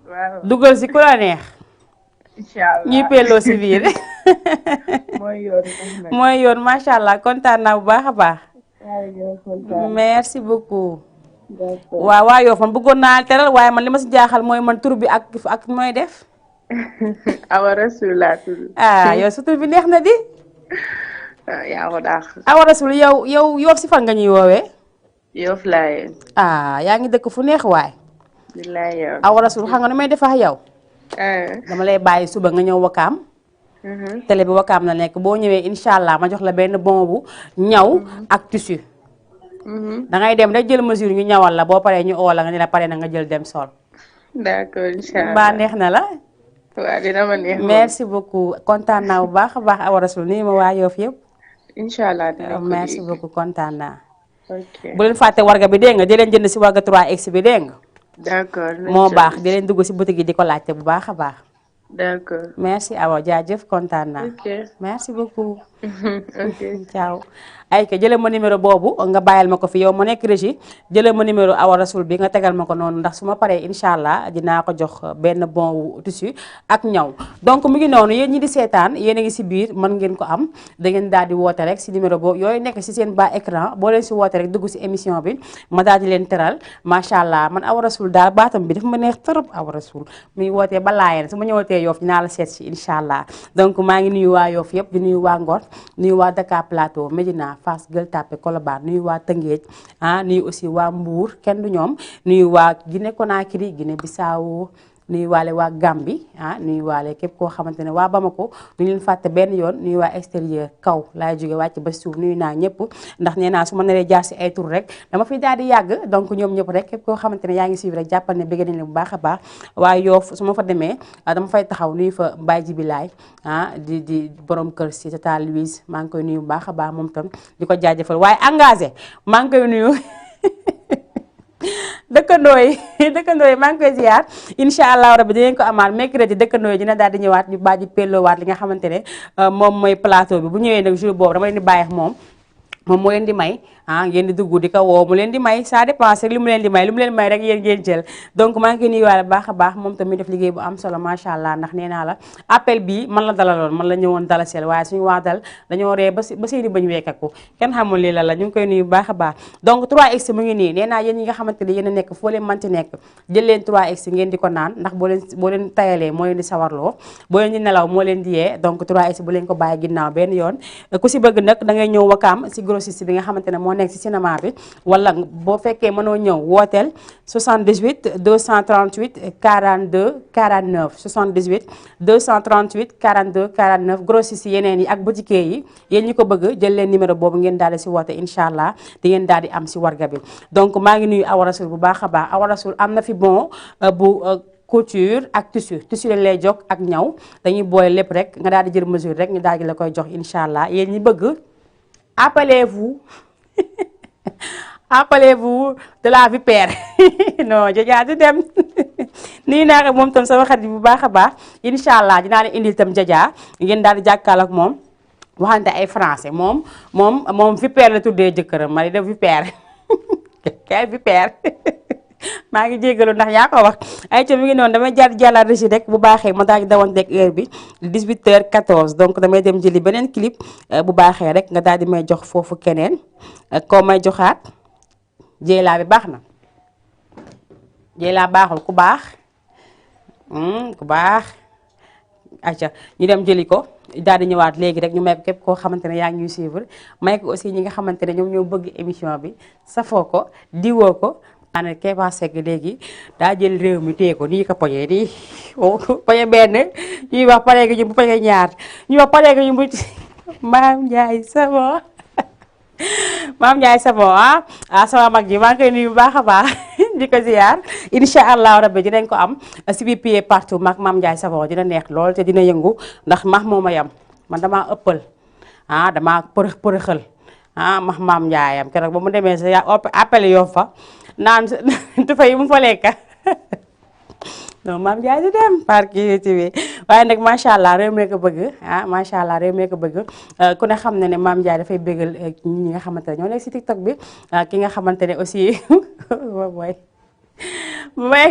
waaw dugal si ku la neex. incha allah ñuy pelloo si biir. mooy yoon macha allah kontaan naa bu baax a baax. merci beaucoup. waa Yoof man bëggoon naa teral waaye man li ma si jaaxal mooy man tur bi ak mooy def. Awa Rasul laa tudd. yow sa tur bi neex na di. yaa ko daax. Awa Rasul yow Yoof si fan nga ñuy woowee. Yoof laa yaa ngi dëkk fu neex waay. billaay yow. Awa Rasul xam nga nu may def ak yow. dama lay bàyyi suba nga ñëw Wakaam. télé bi Wakaam la nekk boo ñëwee incha allah ma jox la benn bon bu ñaw ak tissu. da ngay dem rek jël mesure ñu ñawal la boo paree ñu oo la nga ne la pare na nga jël dem sol. d'accord incha allah mbaa neex na la. waaw dina ma neex. merci beaucoup kontaan naa bu baax a baax Awa Rasul nii ma waa Yoof yëpp. incha allah dina ko merci beaucoup kontaan naa. ok bu leen fàtte warga bi dégg nga di leen jënd si warga 3x bi dégg nga. d'accord moo baax di leen dugg si boutique yi di ko laajte bu baax a baax. d'accord. merci Awa jaajëf kontaan naa. ok merci beaucoup. ok. ciao ay ka jëlee ma numéro boobu nga bàyyil ma ko fi yow ma nekk régie jëlee ma numéro Awa Rassoul bi nga tegal ma ko noonu ndax su ma paree incha allah dinaa ko jox benn bon wu tissu ak ñaw donc mu ngi noonu yéen ñi di seetaan yéen a ngi si biir mën ngeen ko am da ngeen daal di woote rek si numéro boobu yooyu nekk si seen bas écran boo leen si woote rek dugg si émission bi ma daal di leen teral macha allah man Awa Rassoul daal baatam bi dafa ma neex trop Awa Rassoul muy wootee ba laayeen su ma ñëwatee Yoff dinaa la seet si incha allah donc maa ngi nuyu waa Yoff yëpp di nuyu waa Ngor nuyu waa Dakar Plateau Médina Fass Gueule Tapée Colobane nuyu waa Tëngéej nuyu aussi waa Mbour kenn du ñoom nuyu waa Guinée Conakry Guinée Bissau nuyu waale waa Gambie nuyu waale képp koo xamante ne waa Bamako du ñu leen fàtte benn yoon nuyu waa extérieur kaw laay jóge wàcc ba suuf nuyu naa ñëpp ndax nee naa su ma naree jaar si ay tur rek dama fiy daal di yàgg donc ñoom ñëpp rek képp koo xamante ne yaa ngi suivre rek jàppal ne bëgg nañ leen bu baax a baax waaye Yoff su ma fa demee dama fay taxaw nuyu fa Mbaye Jibilaay di borom kër si Tata Louise maa ngi koy nuyu bu baax a baax moom tam di ko jaajëfal waaye engagé maa ngi koy nuyu dëkkandoo yi maa ngi koy ziar incha allah rabbi dinañ ko amaat mercredi dëkkandoo yi dina daal di ñëwaat ñu bàjji pelloowaat li nga xamante ne moom mooy plateau bi bu ñëwee nag jour boobu dama leen di bàyyi ak moom moo leen di may ngeen di dugg di ko woo mu leen di may ça dépend rek li mu leen di may lu mu leen may rek yéen ngeen jël donc maa ngi koy nuyuwaale baax a baax moom tamit def liggéey bu am solo macha allah ndax nee naa la appel bi man la dalaloon man la ñëwoon dalaseel waaye suñu waa dal dañoo ree ba seeni bañ weekaku kenn xamul lii la ñu ngi koy nuyu bu baax a baax donc 3x mu ngi nii nee naa yéen ñi nga xamante ne yéen a nekk foo leen manti nekk jël leen 3x ngeen di ko naan ndax boo leen tayalee moo leen di sawarloo boo leen di nelaw moo leen di yee donc 3x bu leen ko bàyyi ginnaaw benn yoon ku si bëgg nag da ngay ñëw Wakaam si grossiste bi nga xamante ne moo nekk si cinéma bi wala boo fekkee mënoo ñëw wooteel 78 238 42 49 78 238 42 49 grossiste yi yeneen yi ak boutique yi yéen ñi ko bëgg jël leen numéro boobu ngeen daal di si woote incha allah di ngeen daal di am si warga bi donc maa ngi nuyu Awa Rassoul bu baax a baax Awa Rassoul am na fi bon bu couture ak tissu lañ lay jox ak ñaw dañuy boole lépp rek nga daal di jël mesure rek ñu daal di la koy jox incha allah yéen ñi bëgg appelez-vous appelez-vous de la vipère non Jaja du dem nii naa ko moom tam sama xarit bu baax a baax incha allah dinaa leen indil tam Jaja ngeen daal di jàkkaarloo ak moom waxante ay français moom vipère la tuddee jëkkëram ma di def vipère kay vipère maa ngi jéggalu ndax yaa ko wax ay ca mi ngi noonu damay jaar jàllal régie rek bu baaxee ma daal di dawanteeg heure bi 18h14 donc damay dem jëli beneen clip bu baaxee rek nga daal di may jox foofu keneen koo may joxaat jéelaa bi baax na jéelaa baaxul ku baax acca ñu dem jëli ko daal di ñëwaat léegi rek ñu may ko képp koo xamante ne yaa ngi ñuy suivre may ko aussi ñi nga xamante ne ñoom ñoo bëgg émission bi safoo ko diwoo ko ana Keba Seck léegi daa jël réew mi téye ko nii ko poñee nii poñe benn ñuy wax pareegu ñu bu poñe ñaar ñuy wax pareegu ñu bu Maam Ndiaye Savon Maam Ndiaye Savon sama mag ji maa ngi koy nuyu bu baax a baax di ko ziar incha allah rabbi dinañ ko am si biir pied partout mag Maam Ndiaye Savon dina neex lool te dina yëngu ndax max moo ma yam man damaa ëppal damaa përëxal Maam Ndiaye am keroog ba mu demee sa appel yoo fa naan tu fay mu fa lekk non Maam Ndiaye di dem parki TV waaye nag macha allah réew mi ko bëgg macha allah réew mi ko bëgg ku ne xam na ne Maam Ndiaye dafay bëggal ñi nga xamante ne ñoo nekk si TikTok bi ki nga xamante ne aussi mooy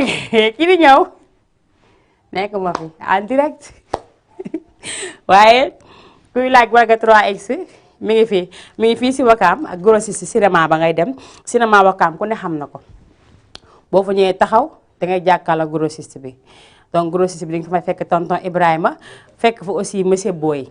ki di ñëw nekk ma fi en direct waaye kuy laaj Warga 3X mi ngi fii si Wakaam ak grossiste cinéma ba ngay dem cinéma Wakaam ku ne xam na ko boo fa ñëwee taxaw da ngay jàkkaarloo grossiste bi donc grossiste bi di nga fa fekk tonton Ibrahima fekk fa aussi monsieur Boy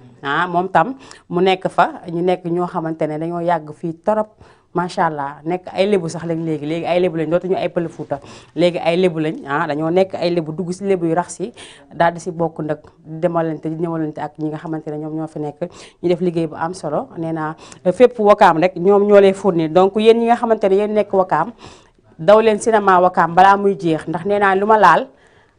moom tam mu nekk fa ñu nekk ñoo xamante ne dañoo yàgg fii torop macha allah nekk ay lébu sax lañ léegi ay lébu lañ dootuñu ay pël Fuuta léegi ay lébu lañ dañoo nekk ay lébu dugg si lébu yu rax si daal di si bokk nag demalante di ñëwalante ak ñi nga xamante ne ñoom ñoo fi nekk ñu def liggéey bu am solo nee naa fépp Wakaam rek ñoom ñoo lay fournir donc yéen ñi nga xamante ne yéen nekk Wakaam daw leen cinéma Wakaam balaa muy jeex ndax nee naa lu ma laal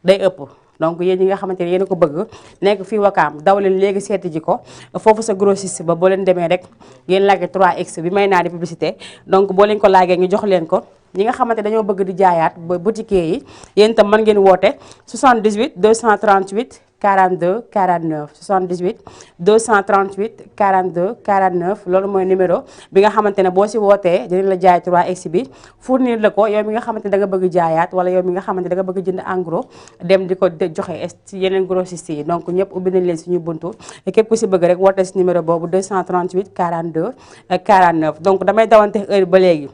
day ëpp donc yéen ñi nga xamante ne yéen a ko bëgg nekk fii Wakaam daw leen léegi seeti ji ko foofu sa grossiste ba boo leen demee rek ngeen laajte 3X bi may naa di publicité donc boo leen ko laajee ñu jox leen ko ñi nga xamante dañoo bëgg di jaayaat ba boutique yi yéen itam mën ngeen woote 78 238 42 49 78 238 42 49 loolu mooy numéro bi nga xamante ne boo si wootee dinañ la jaay 3X bi fournir la ko yow mi nga xamante ne da nga bëgg jaayaat wala yow mi nga xamante ne da nga bëgg jënd en gros dem di ko joxe ci yeneen grossistes yi donc ñëpp ubbi nañ leen suñu buntu képp ku si bëgg rek woote si numéro boobu 238 42 49 donc damay dawante heure ba léegi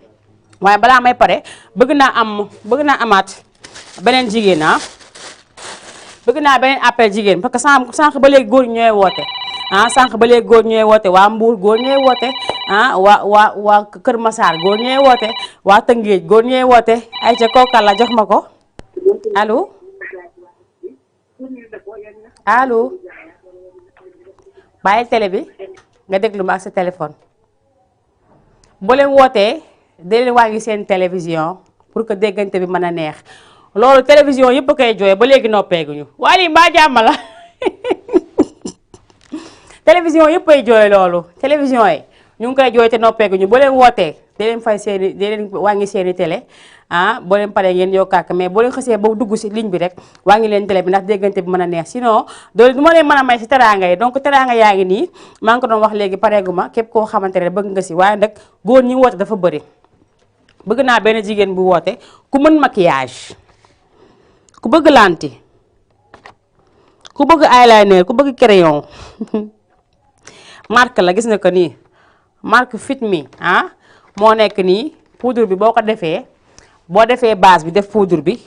waaye balaa may pare bëgg naa amaat beneen jigéen bëgg naa beneen appel jigéen parce que sànq ba léegi góor ñooy woote sànq ba léegi góor ñooy woote waa Mbour góor ñooy woote waa Kër Massar góor ñooy woote waa Tëngéej góor ñooy woote ay ca kookal la jox ma ko allo allo bàyyi télé bi nga déglu ma ak sa téléphone boo leen wootee dee leen wàññi seen télévision pour que déggante bi mën a neex loolu télévision yëpp a koy jooy ba léegi noppeeguñu waa lii mbaa jàmm la télévision yëpp ay jooy loolu télévision yi ñu ngi koy jooy te noppeeguñu boo leen wootee dee leen fay seeni dee leen wàññi seeni télé boo leen paree ngeen yokkaat mais boo leen xasee ba dugg si ligne bi rek wàññi leen télé bi ndax déggante bi mën a neex sinon doole du ma leen mën a may si teraanga yi donc teraanga yaa ngi nii maa ngi ko doon wax léegi pareeguma képp koo xamante ne bëgg nga si waaye nag góor ñi woote dafa bëri bëgg naa benn jigéen bu woote ku mën maquillage ku bëgg lanti ku bëgg eyeliner ku bëgg crayon marque la gis nga ko nii marque Fit Me moo nekk nii poudre bi boo ko defee base bi def poudre bi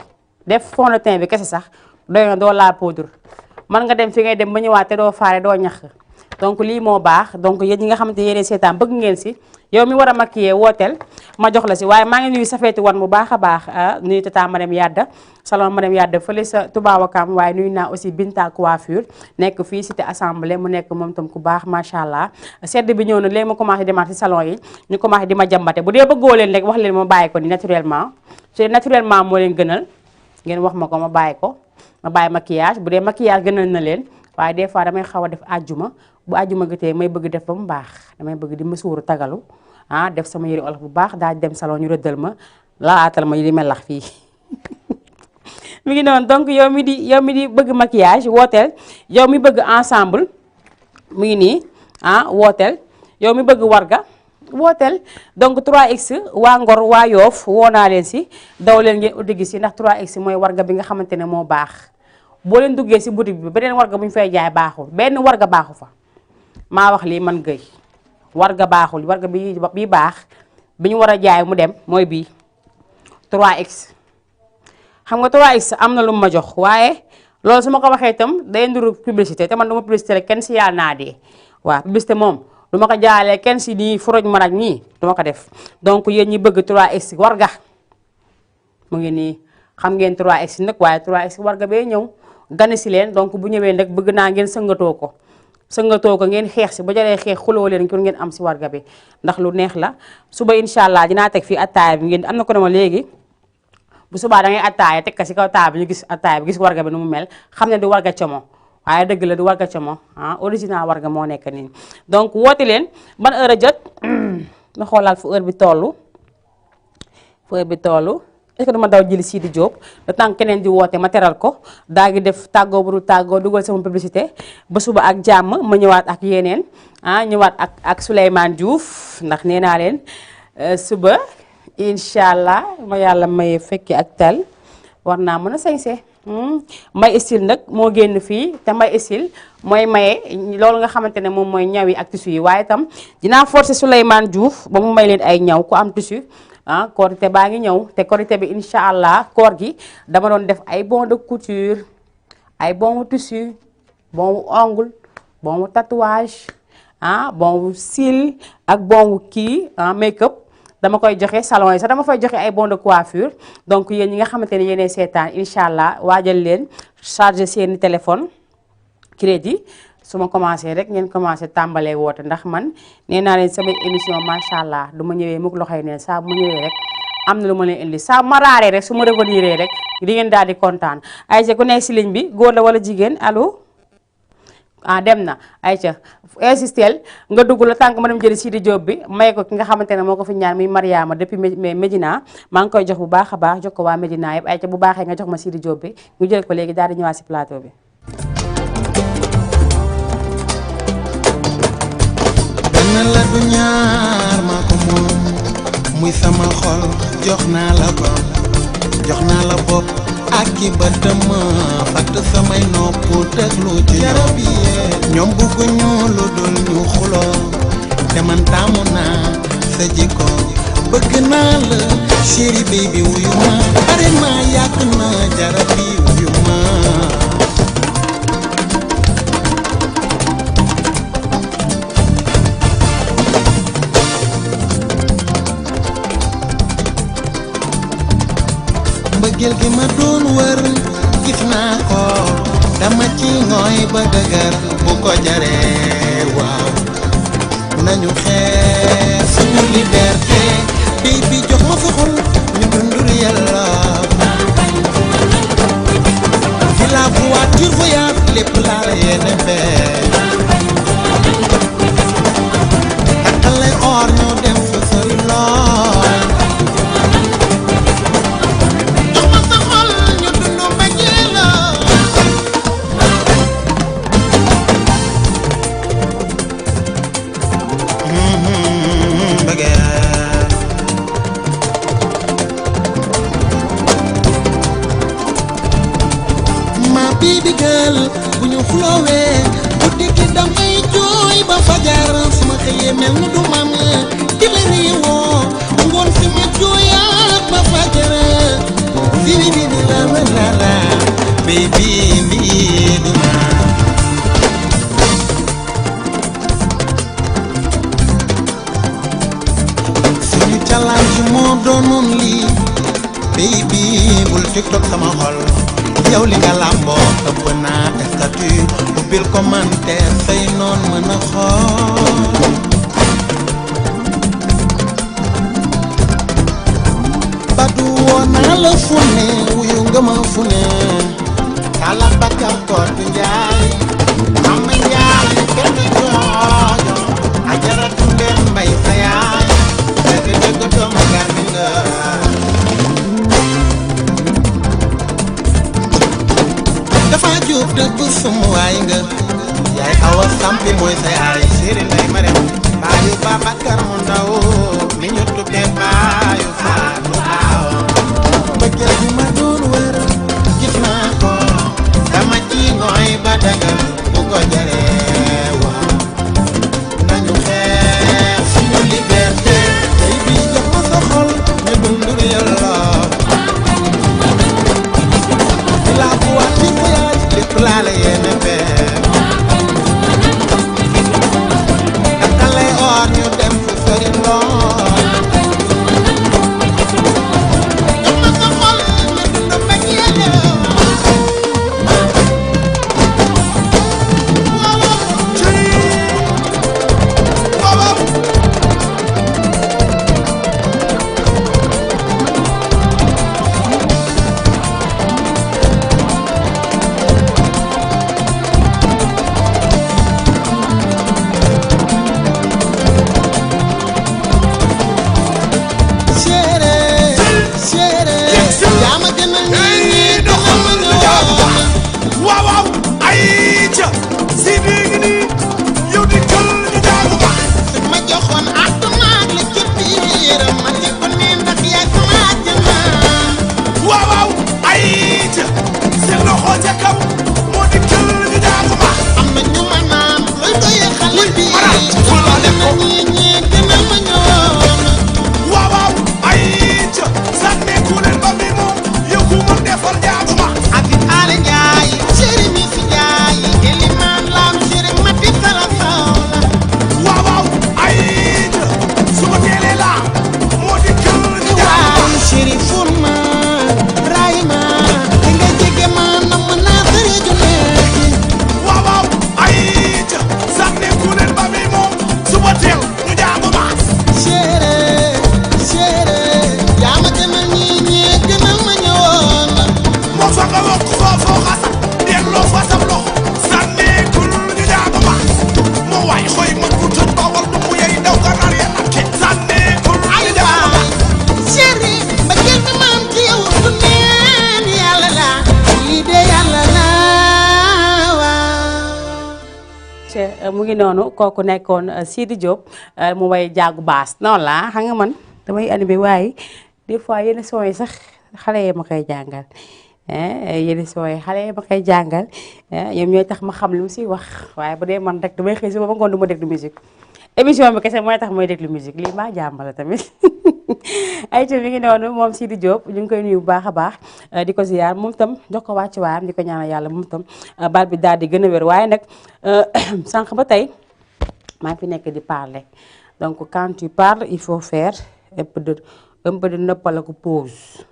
def fond de teint bi kese sax doy na doo laa poudre mën nga dem fi ngay dem ba ñëwaat te doo faare doo ñax donc lii moo baax donc yéen ñi nga xamante yéenee seetaan bëgg ngeen si yow mi war a maquiller wooteel ma jox la si waaye maa ngi nuyu Safeeti wan bu baax a baax nuyu tata madame Yadda salon madame Yadda fële sa Touba Wakam waaye nuyu naa aussi Binta coiffure nekk fii cité assemblée mu nekk moom tam ku baax macha allah sedd bi ñëw na léegi ma commencé demaat si salon yi ñu commencé di ma jàmbate bu dee bëggoo leen rek wax leen ma bàyyi ko ni naturellement su dee naturellement moo leen gënal ngeen wax ma ko ma bàyyi maquillage bu dee maquillage gënal na leen waaye des fois damay xaw a def àjjuma bu àjjuma gëtee may bëgg def ba mu baax damay bëgg di ma suuru tagalu def sama yëre olof bu baax daal di dem salon ñu rëddal ma laatal ma di melax fii mi ngi noonu donc yow mi di bëgg maquillage wooteel yow mi bëgg ensemble mu ngi nii wooteel yow mi bëgg warga wooteel donc 3X waa Ngor waa Yoof woo naa leen si daw leen ngeen uddi gi si ndax 3X mooy warga bi nga xamante ne moo baax boo leen duggee si boutique bi beneen warga bu ñu fay jaay baaxul benn warga baaxu fa maa wax lii man gëy warga baaxul warga bi baax bi ñu war a jaay mu dem mooy bii 3X xam nga 3X am na lu ma jox waaye loolu su ma ko waxee itam day nduru publicité te man duma publicité rek kenn si yàlla naa dee waaw publicité moom du ma ko jaalee kenn si nii furoj maraj nii du ma ko def donc yéen ñi bëgg 3X warga mu ngi nii xam ngeen 3X nag waaye 3X warga bee ñëw gane si leen donc bu ñëwee nag bëgg naa ngeen sëngatoo ko ngeen xeex si ba jaree xeex xuloo leen pour ngeen am si warga bi ndax lu neex la suba incha allah dinaa teg fii attaaya bi ngeen am na ko dama léegi bu subaa da ngay attaaya teg ko si kaw taab bi ñu gis attaaya bi gis warga bi nu mu mel xam ne du warga como waaye dëgg la du warga como original warga moo nekk nii donc woote leen ban heure a jot ma xoolaat fu heure bi toll est-ce que dama daw jëli Sidi Diop le temps keneen di woote ma teral ko daa ngi def tàggoo bu dul tàggoo dugal sama publicité ba suba ak jàmm ma ñëwaat ak yeneen ñëwaat ak Souleymane Diouf ndax nee naa leen suba incha allah ma yàlla may fekki ak tal war naa mën a sañse may style nag moo génn fii te may style mooy maye loolu nga xamante ne moom mooy ñaw yi ak tissu yi waaye itam dinaa forcer Souleymane Diouf ba mu may leen ay ñaw ku am tissu korité baa ngi ñëw te korité bi incha allah koor gi dama doon def ay bon de couture ay bon tissu bon ongle bon tatouage bon cils ak bon kii make-up dama koy joxe salon yi sax dama fay joxe ay bon de coiffure donc yéen ñi nga xamante ne yéenay seetaan incha allah waajal leen chargé seeni téléphone crédit su ma commencé rek ngeen commencé tàmbalee woote ndax man nee naa leen sama émission macha allah du ma ñëwee mukk loxoy neen saa bu ma ñëwee rek am na lu ma leen indi saa ma raaree rek su ma revenir rek di ngeen daal di kontaan ay ku nekk si ligne bi góor la wala jigéen allo ah dem na ayca insistel nga dugg la tànk ma dem jëli Sidi Diop bi may ko ki nga xamante ne moo ko fi ñaan muy Mariama depuis Médina maa ngi koy jox bu baax a baax jox ko waa Médina yëpp ayca bu baaxee nga jox ma Sidi Diop bi ñu jël ko léegi daal di ñëwaat si plateau bi. benn la du ñaar maa ko moom muy sama xol jox naa la ko jox naa la bopp ak ki bëtam fatt samay nopp déglu ci yarab yi ñoom bëgguñu lu dul ñu xuloo te man taamu naa sa jikko bëgg naa la chéri baby wuyu ma bare ma yàgg na jarab yi wuyu ma mbëggeel gi ma doon wër gis naa ko dama ci ngooy ba dëgër bu ko jaree waaw nañu xeex suñu liberté baby jox ma sa xol ñu dundur yàlla ci la voiture voyage lépp laa la yéene fee takkal lay or ñoo dem fa sori lool baby girl bu ñu xuloowee bu dikki damay jooy ba fajar suma xëyee mel ni du mam di la réewoo ngoon si ma jooyaat ba fajar di la la baby lii du ma suñu challenge moo doonoon lii baby bul tiktok sama xol yow li nga làmboo ëpp naa statut ubbil commentaire say noon mën a xool badu woo naa la fu ne wuyu nga ma fu ne kala bakkal kootu njaay ama njaay kenn joojo ajaratu leen mbay sa yaay dëgg dëgg doomu garmi nga dafa jóob dëgg sum waay nga yaay awa sampi mooy sa yaay séeri nday ma dem baayu Babacar mu ndaw mi ñu tuddee baayu faatu aaw mbëggeel bi ma doon wër gis naa ko dama ci ngooy ba dagal bu ko jaree waaw nañu xeex suñu liberté tey bi jox ma sa xol ñu dundur yàlla la voiture voyage lépp laa la yéene fee takkal lay or ñu dem fu sori lool mu ngi noonu kooku nekkoon Sidi Diop mu way jaagu baas noonu la xam nga man damay animé waaye des fois yenn son yi sax xale yi ma koy jàngal yenn son yi xale yi ma koy jàngal ñoom ñooy tax ma xam li mu siy wax waaye bu dee man rek damay xëy si ba ngoon du ma déglu musique émission bi kese mooy tax mooy déglu musique lii maa jàmbala tamit ay ci mi ngi noonu moom Sidi Diop ñu ngi koy nuyu bu baax a baax di ko ziar moom tam jox ko wàcc waayam di ko ñaanal yàlla moom tam baat bi daal di gën a wér waaye nag sànq ba tey maa ngi fi nekk di parler donc quand tu parles il faut faire un peu de noppalaku pause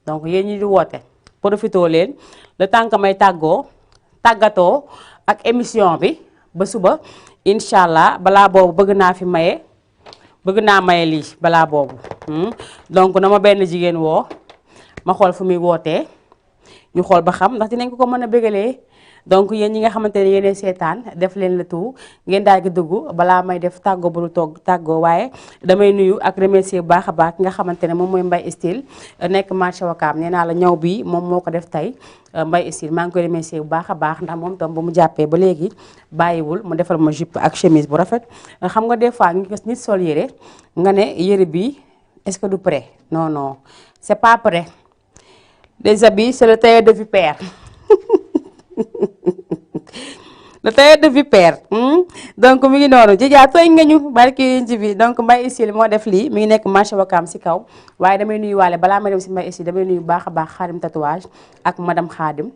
donc yéen ñi di woote profitoo leen le temps que may tàggatoo ak émission bi ba suba incha allah balaa boobu bëgg naa maye lii balaa boobu donc na ma benn jigéen woo ma xool fu muy wootee ñu xool ba xam ndax dinañ ko mën a bégalee donc yéen ñi nga xamante ne yéenay seetaan def leen la tout ngeen daal di dugg balaa may def tàggoo bu du tàggoo waaye damay nuyu ak remercier bu baax a baax ki nga xamante ne moom mooy Mbaye Style nekk marché Wakaam nee naa la ñaw bi moom moo ko def tey Mbaye Style maa ngi koy remercier bu baax a baax ndax moom tam ba mu jàppee ba léegi bàyyiwul mu defal ma jupe ak chemise bu rafet xam nga des fois nit sol yére nga ne yére bi est-ce que du prêt non c'est pas prêt les habits c'est le tailleur de vipère le tailleur de vipère donc mi ngi noonu jijaa tooy nga ñu barki ci bi donc Mbaye Style moo def lii mi ngi nekk marché Wakaam si kaw waaye damay nuyu waale balaa may dem si Mbaye Style damay nuyu baax a baax Xaadim tatouage ak madame Xaadim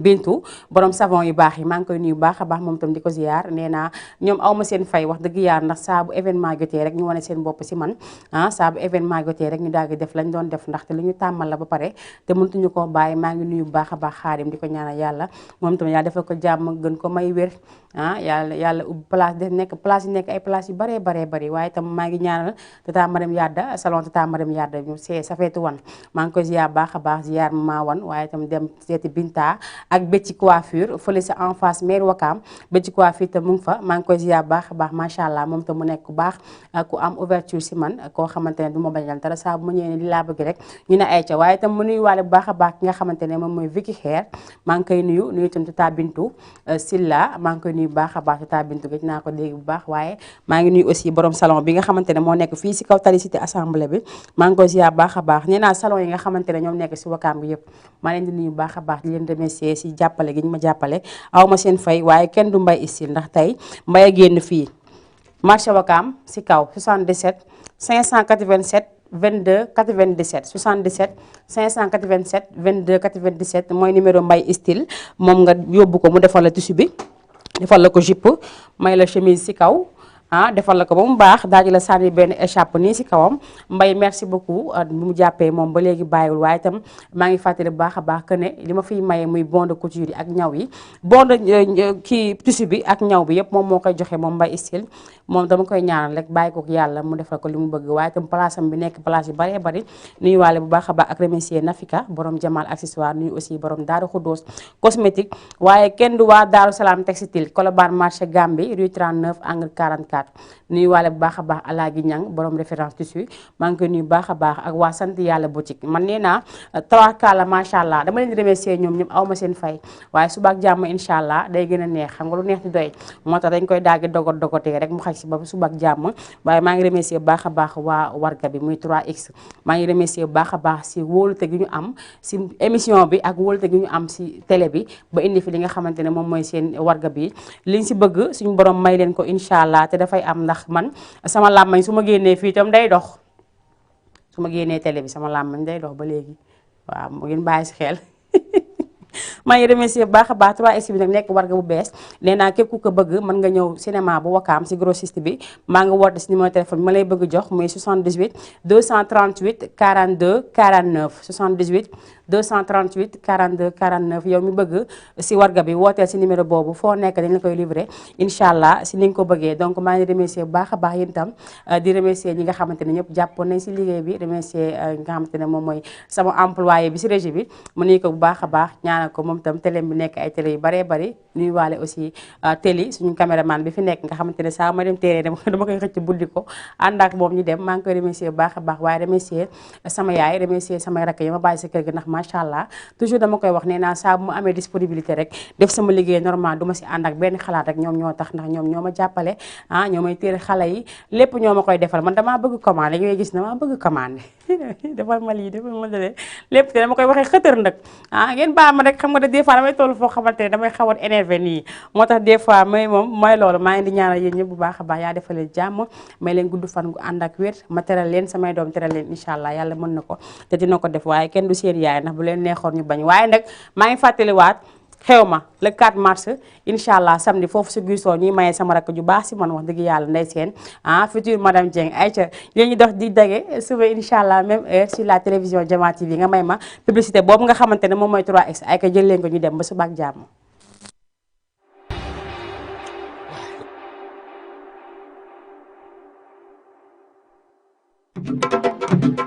Bintu borom savon yu baax yi maa ngi koy nuyu baax a baax moom tam di ko ziar nee naa ñoom awma seen fay wax dëgg yaar ndax saa bu événement jotee rek ñu wane seen bopp si man saa bu événement jotee rek ñu daal di def lañ doon def ndaxte li ñu tàmmal la ba pare te mëntuñu ko bàyyi maa ngi nuyu baax a baax Xaadim di ko ñaanal yàlla moom tam yàlla defal ko jàmm gën ko may wér yàlla ubbi place def nekk place yi nekk ay place yu baree bari waaye tam maa ngi ñaanal tata madame Yadda salon tata madame Yadda ñu sa feetu wan maa ngi koy ziar baax a baax ziar ma wan waaye tam dem seeti Binta ak Béti coiffure fële sa en face maire Wakaam Béti coiffure te mu ngi fa maa ngi koy ziar baax a baax macha allah moom te mu nekk ku baax ku am ouverture si man koo xamante ne du ma bañal dara saa bu ma ñëwee ne li laa bëgg rek ñu ne ay ca waaye itam mu nuyu waale bu baax a baax ki nga xamante ne moom mooy Vicky Hair maa ngi koy nuyu itam Tata Bintu Silla maa ngi koy nuyu bu baax a baax Tata Bintu gëj naa ko dégg bu baax waaye maa ngi nuyu aussi borom salon bi nga xamante ne moo nekk fii si kaw tali cité assemblée bi maa ngi koy ziar baax a baax nee naa salon yi nga xamante ne ñoom nekk si Wakaam bi yëpp maa leen di nuyu baax a baax di leen remercier si jàppale gi ñu ma jàppale aw ma seen fay waaye kenn du Mbaye Style ndax tey Mbaye génn fii marché Wakaam si kaw 77 587 22 97 77 587 22 97 mooy numéro Mbaye Style moom nga yóbbu ko mu defal la tissu bi defal la ko jupe may la chemise si kaw defal la ko ba mu baax daal di la sànni benn échappe nii si kawam Mbaye merci beaucoup bi mu jàppee moom ba léegi bàyyiwul waaye itam maa ngi fàttali bu baax a baax que ne li ma fiy maye muy bon de couture yi ak ñaw yi bon de kii tissu bi ak ñaw bi yëpp moom moo koy joxe moom Mbaye Style moom dama koy ñaanal rek bàyyi ko yàlla mu defal ko li mu bëgg waaye itam place am bi nekk place yu baree bari nuyu waale bu baax a baax ak remercier Nafika borom Jamal accessoire nuyu aussi borom Daaru Xuddoos cosmétique waaye kenn du waa Daaru Salaam textile Colobane marché Gambie rue 39 angle 44 nuyu waale bu baax a baax Alaaji Ñang borom référence tissu maa ngi koy nuyu baax a baax ak waa sant yàlla boutique man nee naa tawaakala macha allah dama leen di remercier ñoom ñëpp aw ma seen fay waaye suba ak jàmm incha allah day gën a neex xam nga lu neex di doy moo tax dañ koy daal di dogotee rek mu xaj si ba suba ak jàmm waaye maa ngi remercier bu baax a baax waa warga bi muy 3x maa ngi remercier bu baax a baax si wóolute gi ñu am si émission bi ak wóolute gi ñu am si télé bi ba indi fi li nga xamante ne moom mooy seen warga bi liñ si bëgg suñu borom may leen ko incha allah te dafay am ndax man sama làmmañ su ma génnee fii itam day dox su ma génnee télé bi sama làmmañ day dox ba léegi waaw mu ngeen bàyyi si xel maa ngi remercier bu baax a baax 3S bi nag nekk warga bu bees nee naa képp ku ko bëgg mën nga ñëw cinéma bu Wakaam si grossiste bi maa ngi woote si numéro téléphone bi ma lay bëgg jox muy 78 238 42 49 78 238 42 49 yow mi bëgg si warga bi wooteel si numéro boobu foo nekk dañ la koy livrer incha allah si ni nga ko bëggee donc maa ngi remercier bu baax a baax yéen itam di remercier ñi nga xamante ne ñëpp jàppoon nañ si liggéey bi remercier ñi nga xamante ne moom mooy sama employé bi si régie bi mu nuyu ko bu baax a baax ñaanal ko moom itam télé bi nekk ay télé yu baree bari nuyu waale aussi télé suñu caméraman bi fi nekk nga xamante ne saa ma dem téere dama koy xëcc buddi ko ànd ak moom ñu dem maa ngi koy remercier bu baax a baax waaye remercier sama yaay remercier samay rakk yi ma bàyyi sa kër gi ndax macha allah toujours dama koy wax nee naa saa bu mu amee disponibilité rek def sama liggéey normal du ma si ànd ak benn xalaat rek ñoom ñoo tax ndax ñoom ñoo ma jàppale ñoo may téere xale yi lépp ñoo ma koy defal man damaa bëgg commandé ñooy gis damaa bëgg commandé defal ma lii defal ma lële lépp te dama koy waxee xëtër nag ngeen baal ma rek xam nga de des fois damay toll foo xamante ne damay xaw a énervé nii moo tax des fois mooy loolu maa ngi di ñaanal yéen ñëpp bu baax a baax yaa defal leen jàmm may leen gudd fan gu ànd ak wér ma teral leen samay doom teral leen incha allah yàlla mën na ko te dina ko def waaye kenn du seen yaay ndax bu leen neexoon ñu bañ waaye nag maa ngi fàttaliwaat xew ma le 4 mars incha allah samedi foofu si Guissone ñuy maye sama rakk ju baax si man wax dëgg yàlla ndey seen future madame Dieng ayca yéen ñu dox di dage suba incha allah même heure sur la télévision Jama TV nga may ma publicité boobu nga xamante ne moom mooy 3X ayca jël leen ko ñu dem ba suba ak jàmm.